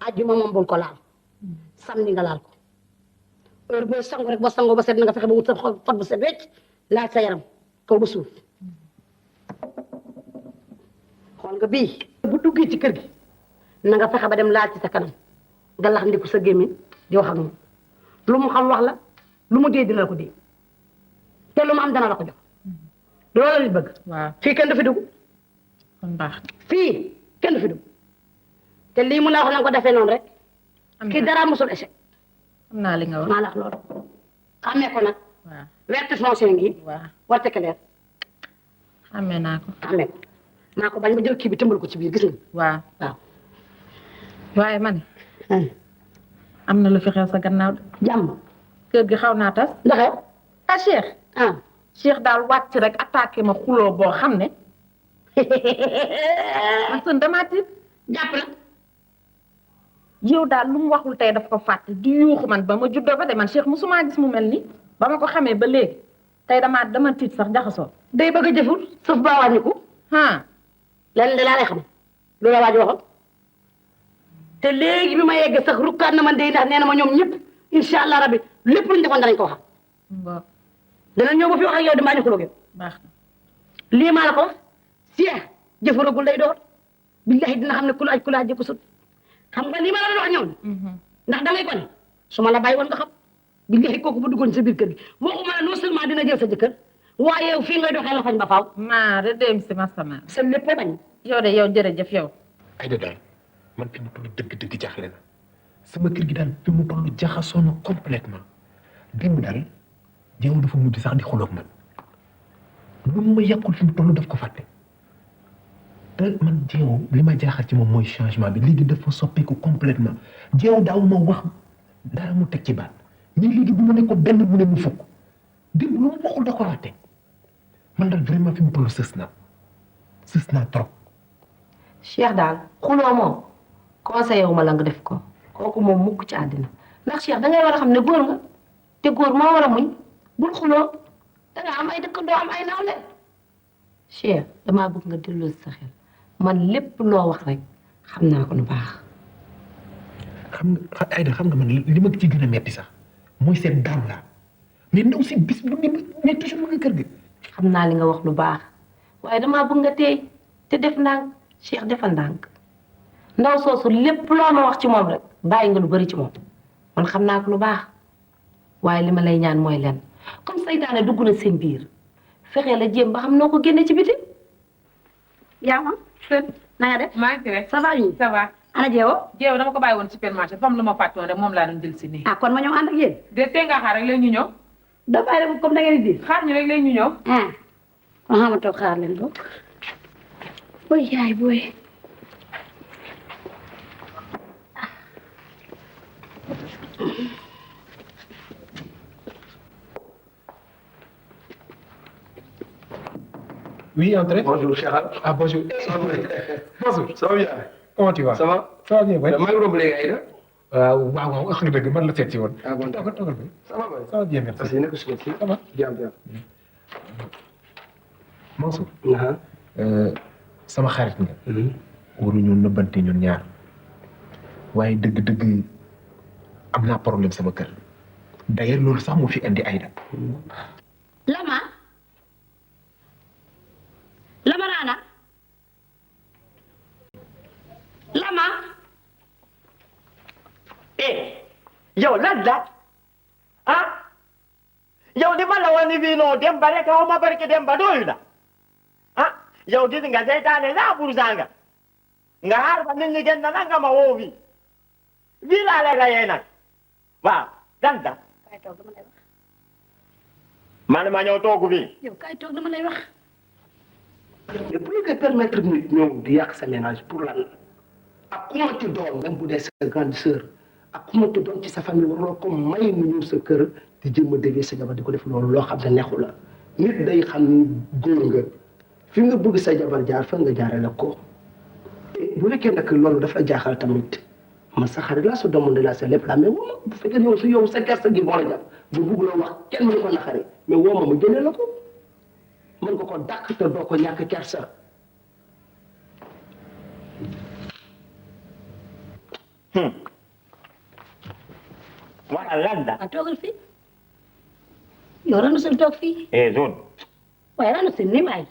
ajjuma moom bul ko laal samedi nga laal ko heure booy sangu rek boo sangoo ba set na nga fexe ba wut sa xol bu set wecc laaj sa yaram kaw ba suuf xool nga bii bu duggee ci kër gi na nga fexe ba dem laal ci sa kanam nga lax ndiku sa gémmiñ di wax ak moom lu mu xam wax la lu mu dee dina la ko dee te lu mu am dana la ko jox loolu la bëgg waaw fii kenn du fi dugg kon baax fii kenn du fi dugg te lii mu la wax na nga ko defee noonu rek kii dara musul échec xam naa li nga wax maa la wax loolu xamee ko nag waaw werte foncé ngi waaw warte ke leer xamee naa ko xamee ko maa ko bañ ba jël kii bi tëmbal ko ci biir gis nga waaw waaw waaye man am na lu fi xew sa gannaaw de jàmm kër gi xaw naa tas ndax ah Cheikh ah Cheikh daal wàcc rek attaqué ma xuloo boo xam ne man son damaa tiit jàpp na yow daal lu mu waxul tey daf ko fàtte di yuuxu man ba ma juddoo ba de man Cheikh musuma gis mu mel ni ba ma ko xamee ba léegi tey dama tiit sax jaxasoo day bëgg a jëfur suuf baa wàññiku lenn de laa lay xam lu la waaj waxoon te léegi bi ma yeggee sax rukkaat na man de ndax nee na ma ñoom ñëpp incha allah rabbi lépp luñ defoon danañ ko wax bon dana ñëw ba fi wax ak yow di maa ñu xuloog yow baax na. lii maa la ko Cheikh jëfaragul day door billahi dina xam ne ku laaj ko sut xam nga lii ma la wax ñëw ndax da ngay ko ne su ma la bàyyi woon nga xam billahi kooku bu duggoon sa biir kër gi waxuma la non seulement dina jël sa jëkkër waaye yow fii ngay doxee la fañ ba faaw maa dem si ma sama. sa lépp bañ yow de yow jërëjëf yow. Aïda daal man fi mu toll dëgg jaaxle na sama kër gi daal fi mu toll jaxasoo na complètement démb daal jéew dafa mujj sax di xuloog man lu ma yàqul fi mu toll daf ko fàtte te man jéew li ma jaaxal ci moom mooy changement bi léegi dafa soppeeku complètement jéew daaw ma wax dara mu teg ci baat mais léegi bu ma ne ko benn mu ne mu fukk démb lu mu waxul da ko fàtte man daal vraiment fi mu toll sës naa trop. Cheikh daal xuloo moom conseillé wu ma la nga def ko kooku moom mukk ci àddina ndax Cheikh da ngay war a xam ne góor nga te góor moo war a muñ bul xuloo da nga am ay dëkkandoo am ay nawle Cheikh damaa bëgg nga delloo sa xel man lépp loo wax rek xam naa ko lu baax. xam nga Aïda xam nga man li ma ci gën a metti sax mooy seen daaw la mais ndaw si bis bu ne mais toujours mu ngi kër gi. xam naa li nga wax lu baax waaye damaa bëgg nga teey te def ndànk Cheikh defal ndànk ndaw soosu lépp loo ma wax ci moom rek bàyyi nga lu bari ci moom man xam naa ko lu baax waaye li ma lay ñaan mooy lenn comme saytaane dugg na seen biir fexee la jéem ba xam noo ko génne ci biti. yaa ma na nga def maa ngi fi rek. ça va ñu ça va. ana jeewo jéew dama ko bàyyi woon supermarché fam lu ma fàtte woon rek moom laa doon jël si nii. ah kon ma ñëw ànd ak yéen de tey nga xaar rek léegi ñu ñëw. da bàyyi rek comme da ngeen di xaar ñu rek léegi ñu ñëw. ah kon xama toog xaar leen bokk boy yaay boy Oui, entrez. Bonjour, Cheikh. Ah, bonjour. Bonjour. Ça va bien? Comment tu vas? Ça va? Ça va bien, oui. maa ngi romb léegi Aïda. waaw wax nga dëgg man la seet si woon. Ah bon, toogal toogal bi. Ça va, Ça va bien, merci. Parce que nekk suba si. Ça va. Bien. Mansour. Aha. sama xarit nga. waruñu nëbbante ñun ñaar. waaye dëgg-dëgg am naa problème sama kër. d'ailleurs loolu sax moo fi indi Aïda. lama rana lama yow lan la ah yow di ma la wani fii noo dem ba rek xaw ma barke dem ba doyu na ah yow gis nga seytaane laa bursanga nga xaar ba nit ñi gën na nga ma woo fii laa lay rayee nag waaw danta kay toog dama lay wax man ma ñëw toogu fii yow kay toog dama lay wax mais bu nga permettre nit ñëw di yàq sa ménage pour lan ak ku ma ci doon même bu dee sa grande sœur ak ku ma ci doon ci sa famille waruloo ko may mu ñëw sa kër di jéem a déggee sa jabar di ko def loolu loo xam ne neexu la nit day xam ni góor nga fi nga bëgg sa jabar jaar fa nga jaarale ko bu nekkee nag loolu dafa jaaxal tamit man sa xarit laa sa doomu ndey laa sa lépp laa mais woo ma bu fekkee yow su yow sa gerte gi moo la jàpp bu bugg la wax kenn mënu ko naxari mais woo ma génne la ko mën nga ko dàq te doo ko ñàkk kersa. wala lan la a toogal fii yow ranu sul toog fii zone waaye ranu sul ni bàyyi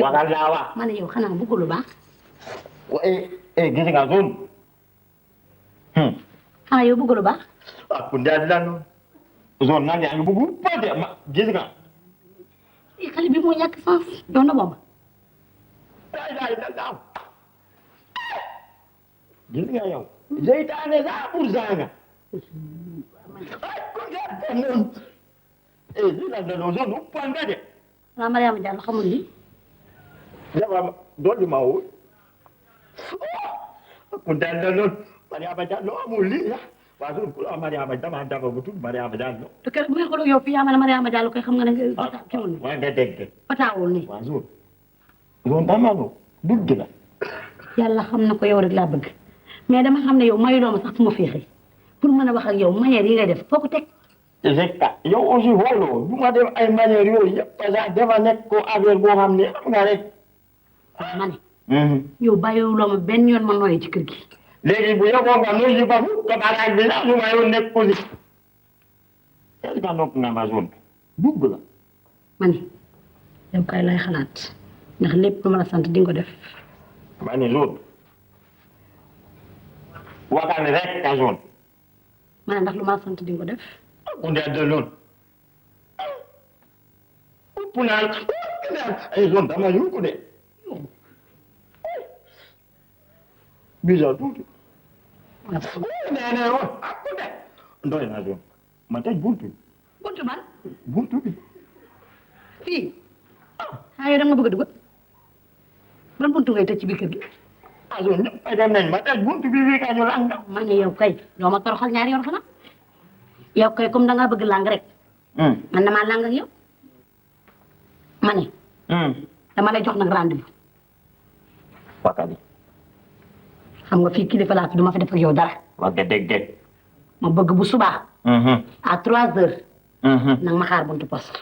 waxal laa wax ma ne yow xanaa bëgg lu baax gis nga zone xanaa yow bëgg lu baax ah ku ndeel lan zone nan yaa ngi bëgg ba de ma gis nga xale bi moo ñàkk sens yow na moom gis nga yow seytaane laa bursanga zilandano zone uppanga de xanaa Mariama Diallo xamul ni jaɓama dolli ma wo ko danda noon Mariama Diallo amul li wa zone pour Mariama dama daba bu tudd Mariama Diallo te kër bu ngeen ko doon yow fii yaa ma ne Mariama Diallo koy xam nga ne nga kiwul ni wa nga dégg pataawul ni wa zone zone tamano dugg la yàlla xam na ko yow rek laa bëgg mais dama xam ne yow mayuloo ma sax fu ma féexee pour mën a wax ak yow manière yi ngay def foo ko teg Zeka yow aussi xooloo du ma def ay manière yooyu yëpp parce que dafa nekk ko affaire boo xam ne xam nga rek ma ne yow bàyyiwuloo ma benn yoon ma nooyee ci kër gi léegi bu yeboo nga nuyu si babu te baraag bi sax su ma yoon nekk aussi est-ce que nopp nga ma zone dugg la ma ni yow kay lay xalaat ndax lépp lu ma la sant di nga ko def. ma ne loolu waxal rek ka zone ma ne ndax lu ma la sant di nga ko def. unde de loolu punal ay zone dama yuko de bisa tuuti nee wo akude ndoy na zone ma tëj buntu buntu man buntu bi fii yow da nga bëgg a dugg ban buntu ngay tëj ci biir kër gi. zone ñëpp dem nañ ma tëj buntu bi fii ka ñu lang ma ne yow kay doo ma toroxal ñaari yoon xanaa yow kay comme da ngaa bëgg lang rek. man damaa lang ak yow. ma ne. dama lay jox nag rendez-vous. wakali xam nga fii kilifa laa fi du ma fi def ak yow dara. wax nga dégg ma bëgg bu subaa. à 3 heures. nag ma xaar buntu poste.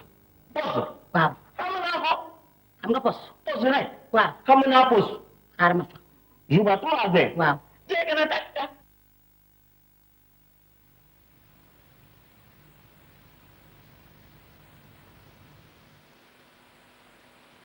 waaw. xam naa ko. xam nga poste. poste rek. waaw xam naa poste. xaar ma fa. juba 3 heures. waaw. dégg na